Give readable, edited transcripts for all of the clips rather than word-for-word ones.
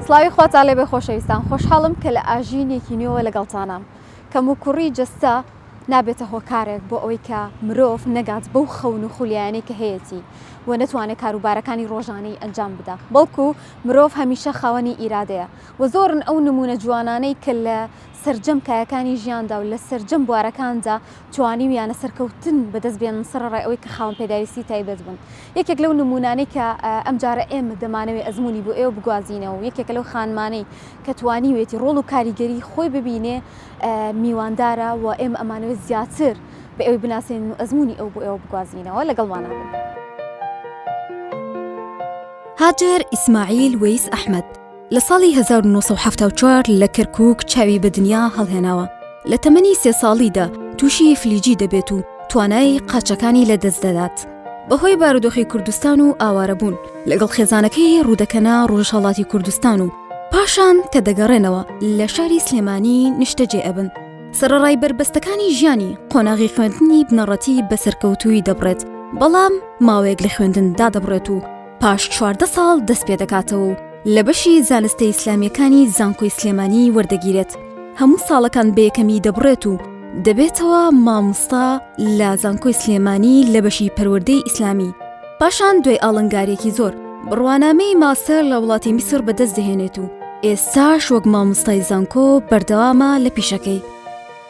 سڵاوی خواتان لێبێ خۆشەویستان خۆشحاڵم کە لە ئاژینێکی نوێوە لەگەڵتانام کەموکوڕی جەستە نابێتە هۆکارێک بۆ ئەوەی کە مرۆڤ نەگات بەو خەون و خولیایانەی کە هەیەتی و نەتوانێت کاروبارەکانی ڕۆژانەی ئەنجام بدا بەڵکو مرۆڤ هەمیشە خاوەنی ئیرادەیە و زۆرن ئەو نمونە جوانانەی کە لە سەرجەم کایەکانی ژیاندا و لە سەرجەم بوارەکاندا توانیویانە سەرکەوتن بەدەست بێنن سەرەڕای ئەوەی کە خاوەن پێداویستی تایبەت بوون. یەکێک لەو نموونانەی کە ئەمجارە ئێمە دەمانەوێ ئەزموونی بۆ ئێوە بگوازینەوە و یەکێکە لەو خانمانەی کە توانیوێتی ڕۆڵ و کاریگەری خۆی ببینێ میواندارە و ئێمە ئەمانەوێت زیاتر بە ئێوەی بناسێنین و ئەزموونی ئەو بۆ ئێوە بگوازینەوە لەگەڵمانا بن. هاجەر ئیسماعیل وەیس ئەحمەد لە ساڵی 1974 لە کەرکووک چاوی بە دنیا هەڵهێناوە. لە تەمەنی سێ ساڵیدا تووشی ئیفلیجی دەبێت و توانای قاچەکانی لەدەست دەدات. بەهۆی بارودۆخی کوردستان و ئاوارەبوون لەگەڵ خێزانەکەی ڕوودەکەنە ڕۆژهەڵاتی کوردستان و پاشان کە دەگەڕێنەوە لە شاری سلێمانی نیشتەجێ ئەبن. سەرەڕای بەربەستەکانی ژیانی قۆناغی خوێندنی بنەڕەتی بە سەرکەوتوویی دەبڕێت، بەڵام ماوەیەک لە خوێندن دادەبڕێت و پاش 14 ساڵ دەست پێ دەکاتەوە و لە بەشی زانستە ئیسلامییەکانی زانکۆی سلێمانی وەردەگیرێت، هەموو ساڵەکان بە یەکەمی دەبڕێت و دەبێتەوە مامۆستا لە زانکۆی سلێمانی لە بەشی پەروەردەی ئیسلامی، پاشان دوای ئاڵنگارییەکی زۆر بڕوانامەی ماستەر لە وڵاتی میسر بەدەست دەهێنێت و ئێستاش وەک مامۆستای زانکۆ بەردەوامە لە پیشەکەی.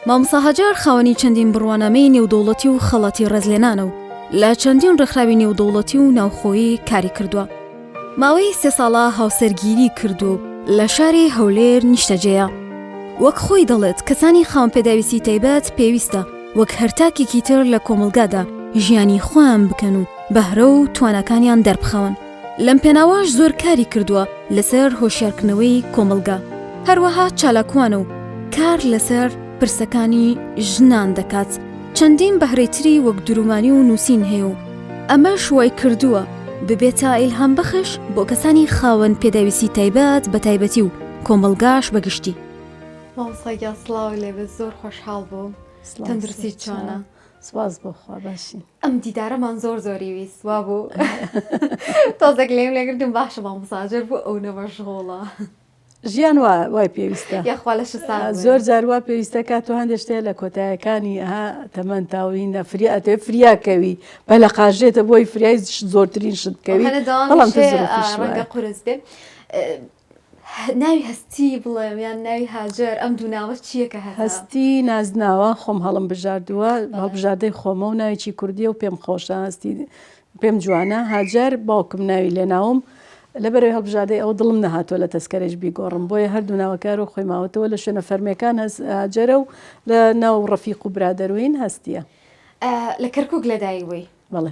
مامۆستا هەجار خاوەنی چەندین بڕوانامەی نێودەوڵەتی و خەڵاتی ڕێزلێنانە و لە چەندین ڕێکخراوی نێودەوڵەتی و ناوخۆیی کاری کردووە. ماوەی سێ ساڵە هاوسەرگیری کردووە و لە شاری هەولێر نیشتەجێیە. وەک خۆی دەڵێت کەسانی خاوەن پێداویستی تایبەت پێویستە وەک هەر تاکێکی تر لە کۆمەڵگادا ژیانی خۆیان بکەن و بەهرە و تواناکانیان دەربخەون. لەم پێناوەش زۆر کاری کردووە لەسەر هۆشیارکردنەوەی کۆمەڵگا. هەروەها چالاکوانە و کار لەسەر پرسەکانی ژنان دەکات. چەندین بەهرەی تری وەک درومانی و نووسین هەیە و ئەمەش وای کردووە ببێتە ئیلهامبەخش بۆ کەسانی خاوەن پێداویستی تایبەت بە تایبەتی و کۆمەڵگاش بە گشتی. مامۆستا گیان سڵاو لێبێت زۆر خۆشحاڵ بووم تەندروستی چۆنە؟ سپاس بۆ خوا باشین. ئەم دیدارەمان زۆر زۆری ویست وابوو تۆزێک لێم لێگرتم باشە مامۆستا هاجەر بۆ ئەو نەمەشغوڵە. ژیان وا وای پێویستە یاخوا لەشت ساغ بێ. زۆر جار وا پێویستە کات و هەندێک شتێ لە کۆتایەکانی ها تەمەن تاوی نەفری ئەتێ فریا کەوی بە لە قاژێتە بۆی فریای زۆرترین شت بکەوی هەنە دەوام بەڵام تۆ شێ زروفیش ڕەنگە وایە. قورس بێ ناوی هەستی بڵێم یان ناوی هاجەر ئەم دوو ناوە چییە کە هەتە؟ هەستی نازناوە خۆم هەڵم بژاردووە هەڵبژاردەی خۆمە و ناوێکی کوردیە و پێم خۆشە هەستی پێم جوانە هاجەر باوکم ناوی لێناوم لەبەرەوەی هەڵبژاردەی ئەو دڵم نەهاتووە لە تەسکەرەیش بیگۆڕم بۆیە هەردوو ناوەکە و خۆی ماوەتەوە لە شوێنە فەرمیەکان هەست هاجەرە و لە ناو ڕەفیق و برادەروین هەستیە. لە کەرکوک لەدایک بووی؟ بەڵێ.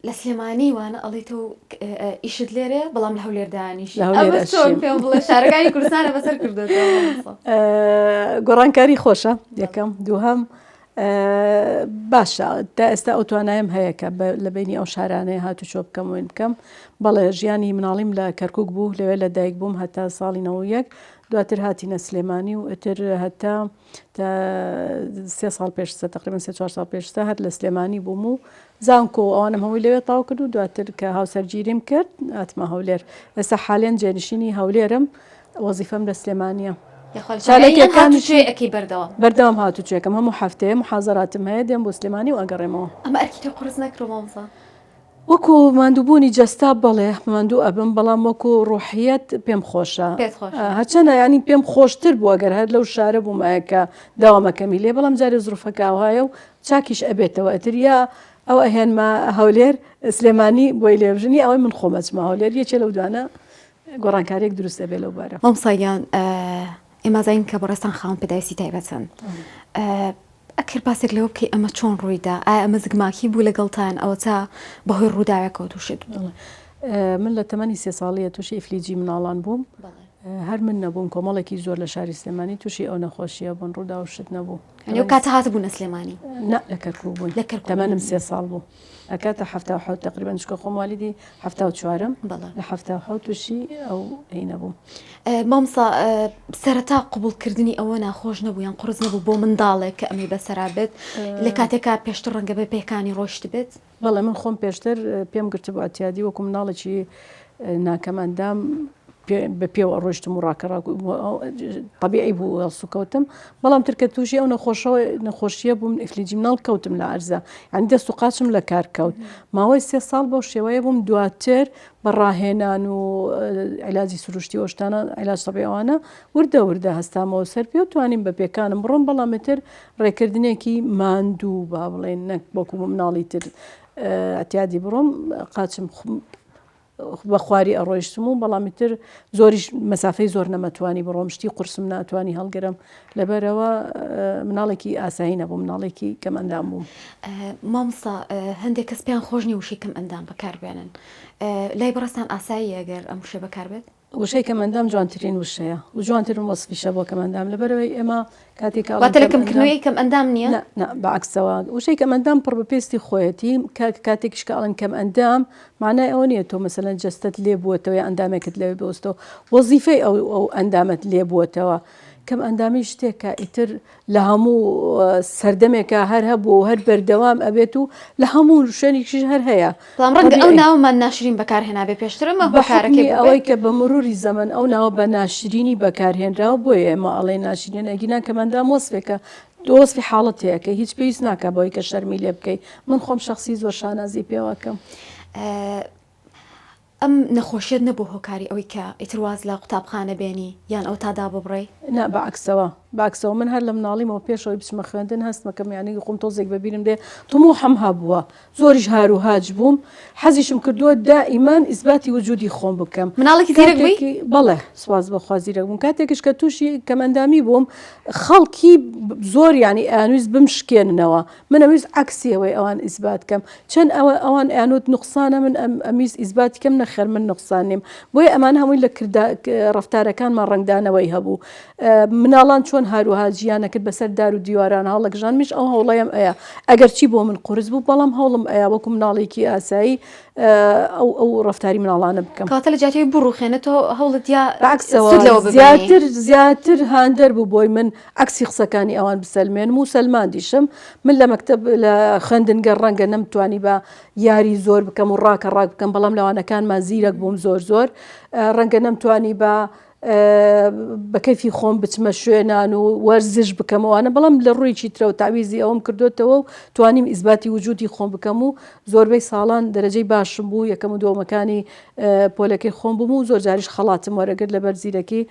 لە سلێمانی وانە ئەڵێیتەوە و ئیشت لێرەیە بەڵام لە هەولێر دانیشی لە هەولێر ئەمە چۆن ئەشیم. پێم بڵێ شارەکانی کوردستانە بەسەر کردۆتەوە مامۆستا؟ گۆڕانکاری خۆشە یەکەم دووهەم باشە تا ئێستا ئەو توانایم هەیە کە لە بینی ئەو شارانەیە هاتوچۆ بکەم وین بکەم بەڵێ ژیانی مناڵیم لە کەرکک بوو لەوێ لە دایک بووم هەتا ساڵی 91 دواتر هاتینە سلێمانی و ئتر هەتا تا سێ ساڵ پێشتە تقریبا سێ چوار ساڵ پێشتە هەر لە سلێمانی بووم و زانکۆ ئەوانم هەمووی لەوێ تاو کرد و دواتر کە هاوسەرگیریم کرد هاتمە هەولێر ئێستا حالێن جێنشینی هەولێرم وەزیفەم لە سلێمانیە. چالاکیەکان هاتوچۆی ئەکەی بەردەوام؟ بەردەوام هاتوچۆیەکەم هەموو هەفتەیە محازەراتم هەیە دێم بۆ سلێمانی و ئەگەڕێمەوە. ئەمە ئەرکی تۆ قورس نەکرۆ مامۆستا؟ وەکو ماندووبوونی جەستە بەڵێ ماندوو ئەبم بەڵام وەکو ڕۆحیەت پێم خۆشە پێت خۆشە هەرچەنە ینی پێم خۆشتر بوو ئەگەر هەر لەو شارە بوومایە کە داوامەکەمی لێ بەڵام جارێ زروفەکە ئاوهایە و چاکیش ئەبێتەوە ئەتر یا ئەو ئەهێنمە هەولێر سلێمانی بۆی لێبژنی ئەوەی من خۆم ئەچمە هەولێر یەکێ لەو دوانە گۆڕانکاریەک دروست ئەبێ لەو بارە. مامۆستا گیان ئێمە زانین کە بەڕێزتان خاوەن پێداویستی تایبەتن ئەکرد باسێک لەوە بکەی ئەمە چۆن ڕوویدا ئایا ئەمە زگماکی بوو لەگەڵتان ئەوەتا بەهۆی ڕووداوێکەوە تووشت بوو؟ من لە تەمەنی سێ ساڵیە تووشی ئیفلیجی مناڵان بووم هەر من نەبووم کۆمەڵێکی زۆر لە شاری سلێمانی تووشی ئەو نەخۆشیە بوون ڕوودا و شت نەبوو. ئەو کاتە هاتبوونە سلێمانی؟ نا لە کەرکوک بوون لە کەرکوک تەمەنم سێ ساڵ بوو. ئەکاتە 77 تقریبا چونکە خۆم والیدی 74م بەڵێ لە 77 تووشی ئەو هینە بووم. مامۆستا سەرەتا قبوڵکردنی ئەوە ناخۆش نەبوو یان قورس نەبوو بۆ منداڵێک کە ئەمەی بەسەرا بێت لە کاتێکا پێشتر ڕەنگە بە پێکانی ڕۆیشتبێت؟ بەڵێ من خۆم پێشتر پێم گرتبوو ئەتیادی وەکو مناڵێکی ناکەمئەندام. بە پێوە ئەڕۆیشتم و ڕاکەڕاک تەبیعی بوو هەڵسوکەوتم بەڵام تر کە تووشی ئەو نەخۆشەوە نەخۆشیە بووم ئیفلیجی مناڵ کەوتم لە ئەرزە یعنی دەست و قاچم لە کار کەوت ماوەی سێ ساڵ بەو شێوەیە بووم دواتر بە ڕاهێنان و عیلاجی سروشتی ئەو شتانە عیلاج تەبیعی ئەوانە وردە وردە هەستامەوە سەر پێ و توانیم بە پێکانم بڕۆم بەڵام تر ڕێکردنێکی ماندوو با بڵێن نەک وەکو مناڵی تر ئەتیادی بڕۆم قاچم بە خواری ئەڕۆیشتم و بەڵام ئیتر زۆریش مەسافەی زۆر نەمەتوانی بڕۆم شتی قورسم ناتوانی هەڵگرم لەبەرەوە مناڵێکی ئاسایی نەبوو مناڵێکی کەم ئەندام بووم. مامۆستا هەندێک کەس پێیان خۆش نیە وشەی کەم ئەندام بەکاربێنن لای بەڕێزتان ئاساییە گەر ئەم وشەیە بەکاربێت؟ وشەی کەمئەندام جوانترین وشەیە و جوانترین وەسفیشە بۆ کەمئەندام لەبەرئەوەی ئێمە کاتێک کە واتە لە کەمکردنەوەی کەمئەندام نییە؟ نا نا بە عەکسەوە وشەی کەمئەندام پڕ بە پێستی خۆیەتی کاتێکیش کە ئەڵێن کەمئەندام معنای ئەوە نییە تۆ مەسەلەن جەستەت لێ بووەتەوە یا ئەندامێکت لەوێ بوەستەوە وەزیفەی ئەو ئەو ئەندامەت لێ بووەتەوە کەمئەندامی شتێکە ئیتر لە هەموو سەردەمێکا هەر هەبووە و هەر بەردەوام ئەبێت و لە هەموو شوێنێکیش هەر هەیە. بەڵام ڕەنگە ئەو ناوەمان ناشرین بەکارهێنابێ پێشتر ئەمە بە هۆکارەکەی حوکمی بووبێ. ئەوەی کە بە مروری زەمەن ئەو ناوە بە ناشرینی بەکارهێنراوە بۆیە ئێمە ئەڵێین ناشرینە ئەگینا کەمئەندام وەسفێکە تۆ وەسفی حاڵەتێ ئەکەی هیچ پێویست ناکا بەوەی کە شەرمی لێ بکەی من خۆم شەخسی زۆر شانازی پێوە ئەکەم. ئەم نەخۆشیەت نەبوو هۆکاری ئەوەی کە ئیتر واز لە قوتابخانە بێنی یان ئەوەتا داببڕێی؟ نا بە عەکسەوە بە عەکسەوە من هەر لە مناڵیمەوە پێش ئەوەی بچمە خوێندن هەستمەکەم یانی خۆم تۆزێک بە بیرم دێ تموحم هەبووە زۆریش هار و هاج بووم حەزیشم کردووە دائیمەن ئیسباتی وجودی خۆم بکەم. مناڵێکی زیرەک بووی؟ کاتێکی بەڵێ سوپاس بۆ خوا زیرەک بووم کاتێکیش کە تووشی کەمئەندامی بووم خەڵکی زۆر یانی ئەیانویست بمشکێننەوە من ئەمویست عەکسی ئەوەی ئەوان ئیسبات کەم چەند ئەوە ئەوان ئەیانوت نوقسانە من ئەمویست ئیسباتی کەم نەخێر من نوقسان نیم بۆیە ئەمانە هەمووی لە کردا ڕەفتارەکانمان ڕەنگدانەوەی هەبوو مناڵان چۆن هاروهاجیان ئەکرد بەسەر دار و دیواران هەڵەکژان منیش ئەو هەوڵەیم ئەیا ئەگەرچی بۆ من قورس بوو بەڵام هەوڵم ئەیا وەکو مناڵێکی ئاسایی ئەو ئەو ڕەفتاری مناڵانە بکەم. کەواتە لە جیاتی ئەوەی بڕوخێنێت تۆ هەوڵت یا بەعەکسەوە سود لەوە ببینی. زیاتر زیاتر هاندەر بوو بۆی من عەکسی قسەکانی ئەوان بسەلمێنم و سەلماندیشم من لە مەکتەب لە خوێندنگە ڕەنگە نەمتوانی بە یاری زۆر بکەم و ڕاکە ڕاک بکەم بەڵام لەوانەکانما زیرەک بووم زۆر زۆر ڕەنگە نەمتوانی بە بە کەیفی خۆم بچمە شوێنان و وەرزش بکەم ئەوانە بەڵام لە ڕوویکی ترەوە تاویزی ئەوم کردوێتەوە و توانیم ئیزباتی وجودی خۆم بکەم و زۆربەی ساڵان دەرەجەی باشم بوو یەکەم و دووەمەکانی پۆلەکەی خۆم بووم و زۆر جاریش خەڵاتم وەرەگرت لەبەر زیرەکی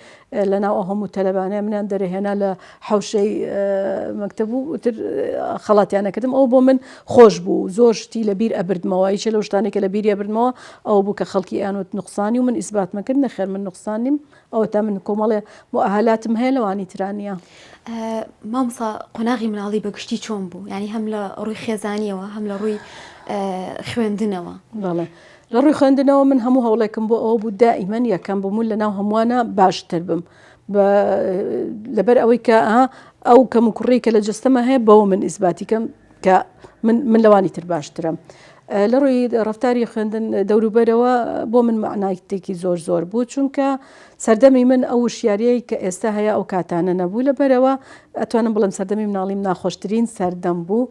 لەناو ئەو هەموو تەلەبانەیە منیان دەرهێنا لە حەوشەی مەکتەب و تر خەڵاتیان نەکردم ئەو بۆ من خۆش بوو زۆر شتی لە بیر ئەبردمەوە یەکێ لەو شتانەی کە لە بیری ئەبردمەوە ئەوە بوو کە خەڵکی ئەیانوت نوقسانی و من ئیسباتمە کرد نەخێر من نوقسان نیم ئەوەتا من کۆمەڵێ موئەهەلاتم هەیە لەوانی ترا نییە. مامۆستا قۆناغی مناڵی بە گشتی چۆن بوو یانی هەم لە ڕووی خێزانیەوە هەم لە ڕووی خوێندنەوە؟ بەڵێ لە ڕووی خوێندنەوە من هەموو هەوڵێکم بۆ ئەوە بوو دائیمەن یەکەم بم و لەناو هەمووانە باشتر بم لەبەر ئەوەی کە ئەو کەم و کوڕی کە لە جستەمە هەیە بەوە من ئیسباتی کەم کە من من لەوانی تر باشترم. لە ڕووی ڕفتاری خوێندن دەوروبەرەوە بۆ من معنایتێکی زۆر زۆر بوو چونکە سەردەمی من ئەو وشیاریەی کە ئێستا هەیە ئەو کاتانە نەبوو لەبەرەوە ئەتوانم بڵێم سەردەمی مناڵیم ناخۆشترین سەردەم بوو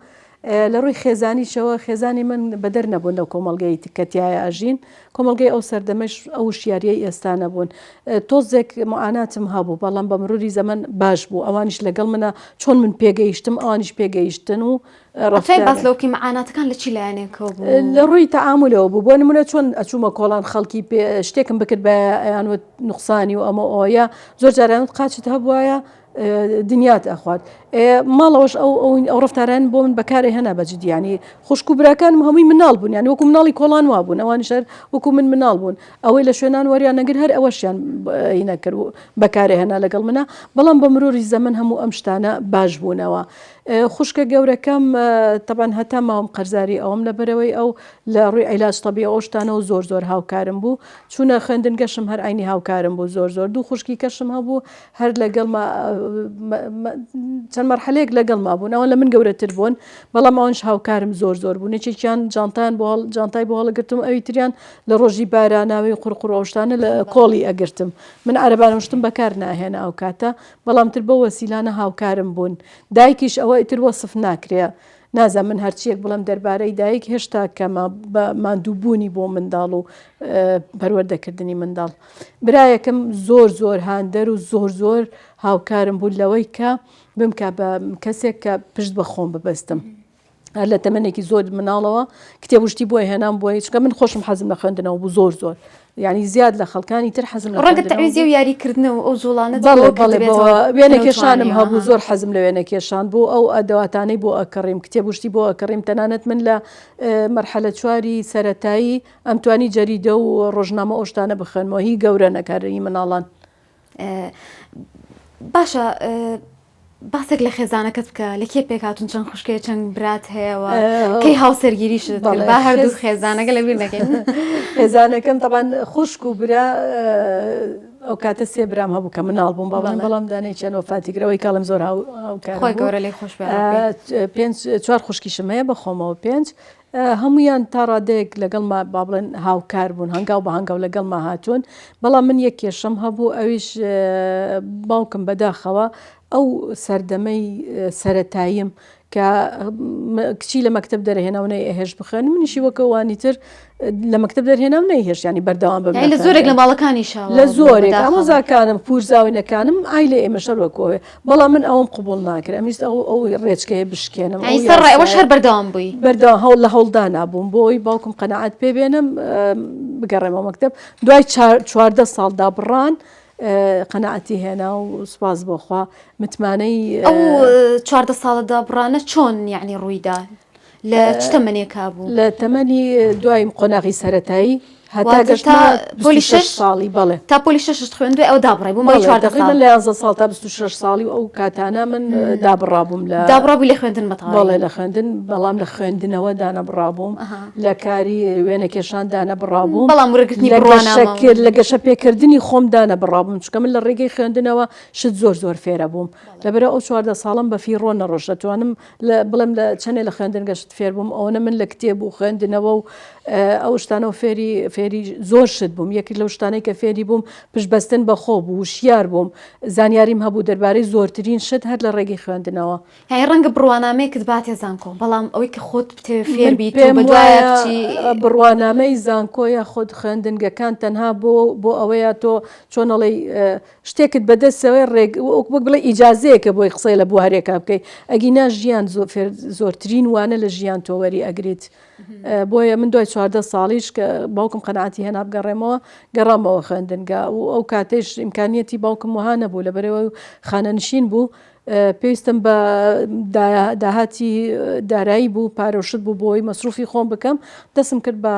لە ڕووی خێزانیشەوە خێزانی من بەدەر نەبوون لەو کۆمەڵگەی کە تیایا ئەژین، کۆمەڵگەی ئەو سەردەمەش ئەو وشیاریەی ئێستا نەبوون. تۆزێک معاناتم هەبوو، بەڵام بە مروری زەمەن باش بوو، ئەوانیش لەگەڵ منە چۆن من پێگەیشتم ئەوانیش پێگەیشتن و ئەتوانی باس لەوە بکەی معاناتەکان لە چی لایەنێکەوە بوو؟ لە ڕووی تەعامولەوە بوو، بۆ نمونە چۆن ئەچوومە کۆڵان خەڵکی پێ شتێکم بکردبایە ئەیانوت نوقسانی و ئەمە ئەوە، زۆر جار ئەیانوت قاچت هەبوایە دنیات ئەخوارد ماڵەوەش ئەو ئەو ڕفتاران بۆ من بەکارێ هەنا بە جدیانی خوشک و براکانم هەمووی مناڵ بوون یان وەکو مناڵی کۆڵان وابوون ئەوانیش هەر وەکو من مناڵ بوون ئەوەی لە شوێنان وەریان نەگر هەر ئەوەشیان نەکرد و بەکارێ هەنا لەگەڵ منە بەڵام بە مرۆری زەمن هەموو ئەم شتانە باش بوونەوە خوشکە گەورەکەم تەبەن هەتا ماوم قەرزاری ئەوم لەبەرەوەی ئەو لە ڕووی عیلاج تەبی ئەو شتانەوە زۆر زۆر هاوکارم بوو چوونە خوێندنگەشم هەر عینی هاوکارم بوو زۆر زۆر دوو خوشکی کەشم هەبوو هەر لەگەڵما چەند مەرحەلەیەک لەگەڵما بوون ئەوان لە من گەورەتر بوون بەڵام ئەوانش هاوکارم زۆر زۆر بوون یەکێکیان جانتایان بۆ جانتای بۆ هەڵگرتم ئەوی تریان لە ڕۆژی باراناوی و قوڕقوڕ ئەو شتانە لە کۆڵی ئەگرتم من عەرەبانە و شتم بەکار ناهێنا ئەو کاتە بەڵام تر بەو وەسیلانە هاوکارم بوون دایکیش ئەوە ئیتر وەسف ناکرێ. نازانم من هەرچیەک بڵێم دەربارەی دایک هێشتا کەمە بە ماندووبوونی بۆ منداڵ و پەروەردەکردنی منداڵ. برایەکم زۆر زۆر هاندەر و زۆر زۆر هاوکارم بوو لەوەی کە بمکا بە کەسێک کە پشت بە خۆم ببەستم. هەر لە تەمەنێکی زۆر مناڵەوە کتێب و شتی بۆ هێنام بۆی چونکە من خۆشم حەزم لە خوێندنەوە بوو زۆر زۆر یعنی زیاد لە خەڵکانی تر حەزم لە ڕەنگە خوێندنەوە تەعویزی بوو. و یاریکردن و ئەو جوڵانەت بەڵێ بەوە بەڵێ کردبێتەوە بەوە وێنە نەوتوانیوە کێشانم هەبوو ها. زۆر حەزم لە وێنە کێشان بوو ئەو ئەدەواتانەی بۆ ئەکڕیم کتێب و شتی بۆ ئەکڕیم تەنانەت من لە مەرحەلە چواری سەرەتایی ئەمتوانی جەریدە و ڕۆژنامە ئەو شتانە بخوێنمەوە هی گەورە نەک هەر هی مناڵان. باشە باسێک لە خێزانەکەت بکە لە کێ پێکهاتوون چەند خوشکێ چەند برات هەیە و کەی هاوسەرگیریشت کرد با هەردوو خێزانەکە لەبیر نەکەین خێزانەکەم تەبان خوشک و برا ئەو کاتە سێ برام هەبوو کە مناڵ بووم بەڵام بەڵام دانێکیان وەفاتی کرد ئەوەی کاڵم زۆر هاوکار خۆی گەورە لێی خۆش بێ پێنج چوار خوشکیشم هەیە بە خۆمەوە پێنج هەموویان تا ڕادەیەک لەگەڵما با بڵێن هاوکار بوون، هەنگاو بە هەنگاو لەگەڵما هاتوون، بەڵام من یەک کێشەم هەبوو ئەویش باوکم بەداخەوە ئەو سەردەمەی سەرەتاییم کە کچی لە مەکتەب دەرهێنا و نەیئەهێشت بخوێنم منیشی وەک ئەوانی تر لە مەکتەب دەرهێنا و نەیهێشت یانی بەردەوام بم لە زۆرێک لە ماڵەکانیشا لە زۆرێک ئامۆزاکانم پوورزاوینەکانم ئایلەی ئێمەش هەر وەک ئەوێ بەڵام من ئەوەم قبوڵ ناکرد ئەمویست ئەو ئەو ڕێچکەیە بشکێنم ئەی سەر ڕای ئەوەش هەر بەردەوام بووی بەردەوام هەوڵ لە هەوڵدانا بووم بۆ ئەوەی باوکم قەناعەت پێ بێنم بگەڕێمەوە مەکتەب دوای 14 ساڵ دابڕان قەناعەتی هێنا و سوپاس بۆ خوا متمانەی ئەو 14 ساڵە دابڕانە چۆن یعنی ڕوویدا لە چ تەمەنێکا بوو؟ لە تەمەنی دوای قۆناغی سەرەتایی هەتا گەشتمە پۆلی شەش ساڵی بەڵێ تا پۆلی شەشت خوێند دوای ئەو دابڕای بوو ماوەی 14 ساڵ لە 11 ساڵ تا 26 ساڵی و ئەو کاتانە من دابڕابووم لە دابڕابووی لە خوێندن بە تەواوی بەڵێ لە خوێندن بەڵام لە خوێندنەوە دانەبڕابووم لە کاری وێنەکێشان دانەبڕابووم بەڵام وەرگرتنی لە بڕوانامە گەشەکرد لە گەشە پێکردنی خۆم دانەبڕابووم چونکە من لە ڕێگەی خوێندنەوە شت زۆر زۆر فێرە بووم لەبەرئەوە ئەو 14 ساڵەم بە فیڕۆ نەڕۆشت دەتوانم لە بڵێم لە چەنێ لە خوێندنگە شت فێر بووم ئەوەنە من لە کتێب و خوێندنەوە و ئەو شتانەوە فێری فێری زۆر شت بووم یەکێک لەو شتانەی کە فێری بووم پشت بەستن بە خۆ بوو وشیار بووم زانیاریم هەبوو دەربارەی زۆرترین شت هەر لە ڕێگەی خوێندنەوە. یانی ڕەنگە بڕوانامەیەکت باتێ زانکۆ بەڵام ئەوەی کە خۆت بتەوێ فێر من بیت و پێم بە دوایە وایە بچی بڕوانامەی زانکۆ یاخود خوێندنگەکان تەنها بۆ بۆ ئەوەیە تۆ چۆن ئەڵێی شتێکت بەدەستەوەی ڕێگ وەک وەک بڵێ ئیجازەیەکە بۆی قسەی لە بوارێکا بکەی ئەگینا ژیان زۆ فێر زۆرترین وانە لە ژیان تۆ وەری ئەگریت بۆیە من دوای 14 ساڵیش کە باوکم قەناعەتی هێنا بگەڕێمەوە گەڕامەوە خوێندنگا و ئەو کاتەیش ئیمکانیەتی باوکم وەها نەبوو لەبەرئەوەی خانەنشین بوو پێویستم بە داهاتی دارایی بوو پارە و شت بوو بۆی مەسروفی خۆم بکەم دەستم کرد بە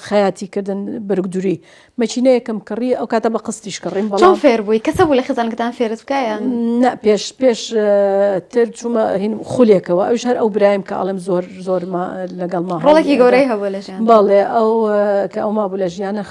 خەیاتی کردن بەرگدوری مەکینەیەکم کڕی ئەو کاتە بە قستیش کڕیم بەڵام چۆن فێر بووی کەسە بوو لە خێزانەکەتان فێرت بکا یان نا پێش پێش تر چوومە هین خولێکەوە ئەویش هەر ئەو برایم کە ئەڵێم زۆر زۆر لەگەڵ ما ڕۆڵێکی گەورەی هەبوو لە ژیان بەڵێ ئەو کە ئەو مابوو لە ژیانە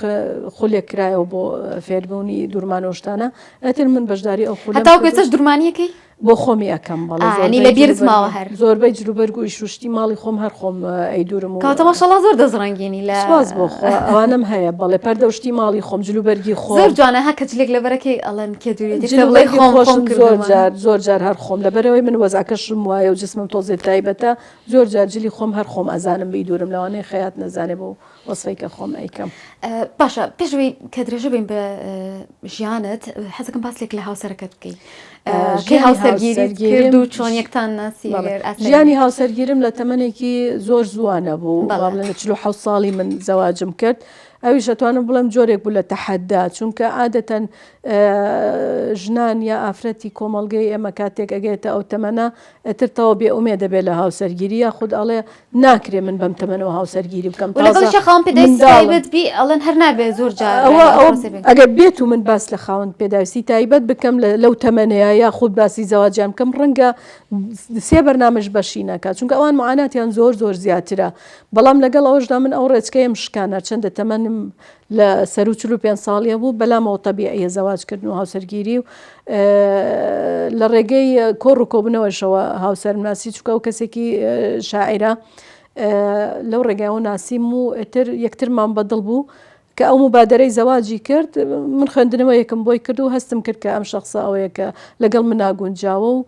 خولێک کرایەوە بۆ فێربوونی دوورمان و شتانە ئەتر من بەشداری ئەو خولەم هەتاوەکو ئێستاش درمانیەکەی؟ بۆ خۆمی ئەکەم بەڵێ ئا یانی زۆربەی لە بیرت جلوبەرگ ماوە هەر زۆربەی جلوبەرگ و ئیشوشتی ماڵی خۆم هەر خۆم ئەیدورم و کەواتە ماشەڵا زۆر دەستڕەنگینی لە سوپاس بۆ خوا ئەوانەم هەیە بەڵێ پەردە و شتی ماڵی خۆم جلوبەرگی زۆر خۆم جوانە ها کە جلێک لەبەرەکەی ئەڵێن کێ دوریەتی قسە بڵێی جلوبەرگی خۆم خۆم خۆشم زۆر کردوومە جار زۆر جار هەر خۆم لەبەرئەوەی من وەزعەکەشم وایە و جسمم تۆزێ تایبەتە زۆر جار جلی خۆم هەر خۆم ئەزانم بیدورم لەوانەیە خەیات نەزانێ بۆ وەسفەی کە خۆم ئەیکەم. باشە پێش ئەوەی کە درێژە بین بە ژیانت حەزەکەم باسێک لە هاوسەرەکەت بکەی کەی هاوسەرگیریت کرد و چۆن یەکتان ناسی ژیانی هاوسەرگیرم لە تەمەنێکی زۆر زووانە بوو بەڵام لە 46 ساڵی من زەواجم کرد ئەویش ئەتوانم بڵێم جۆرێک بوو لە تەحەدا چونکە عادەتەن ژنان یا ئافرەتی کۆمەڵگەی ئێمە کاتێک ئەگەێتە ئەو تەمەنە ئیتر تەواو بێ ئومێد دەبێت لە هاوسەرگیری یاخود ئەڵێ ناکرێ من بەم تەمەنەوە هاوسەرگیری بکەم و لەگەڵیشا تازە خاوەن پێداویستی منداڵم. تایبەت بی ئەڵێن هەر نابێ زۆر جار ئەوە یانی ئەوە پرۆسەی بێ. ئەگەر بێت و من باس لە خاوەن پێداویستی تایبەت بکەم لە لەو تەمەنەیە یاخود باسی زەواجیان بکەم ڕەنگە سێ بەرنامەش بەشی نەکات چونکە ئەوان معاناتیان زۆر زۆر زیاترە بەڵام لەگەڵ ئەوەشدا من ئەو ڕێچکەیەم شکان هەرچەندە تەمەنم لە سەروو 45 ساڵیە بوو بەلامەوە تەبیعیە زەواج کردن و هاوسەرگیری و لە ڕێگەی کۆڕ و کۆبنەوەشەوە هاوسەرم ناسی چونکە ئەو کەسێکی شاعیرە لەو ڕێگایەوە ناسیم و ئیتر یەکترمان بەدڵ بوو کە ئەو موبادەرەی زەواجی کرد من خوێندنەوەیەکم بۆی کرد و هەستم کرد کە ئەم شخصە ئەوەیە کە لەگەڵ من ناگونجاوە و.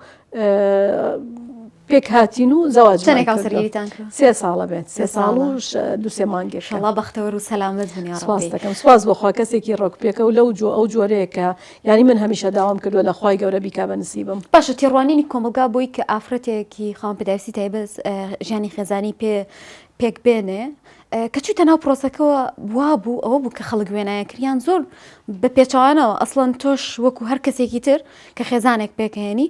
پێک هاتین و زەواجمان چەندێک کردووە. هاوسەرگیریتان کردووە؟ سێ ساڵە بێت سێ سێ ساڵ و ساڵە. دوو سێ مانگێکە. ئیشەڵا بەختەوەر و سەلامەت بن یا سوپاس ڕەبی. دەکەم سوپاس بۆ خوا کەسێکی ڕێکوپێکە و لەو جۆ ئەو جۆرەیە کە یانی من هەمیشە داوام کردووە لە خوای گەورە بیکا بە نسیبم. باشە تێڕوانینی کۆمەڵگا بۆی کە ئافرەتێکی خاوەن پێداویستی تایبەت ژیانی خێزانی پێ پێک بێنێ کە چوویتە ناو پرۆسەکەوە وابوو ئەوە بوو کە خەڵک وێنایە کریان زۆر بە پێچەوانەوە ئەسڵەن تۆش وەکو هەر کەسێکی تر کە خێزانێک پێکهێنی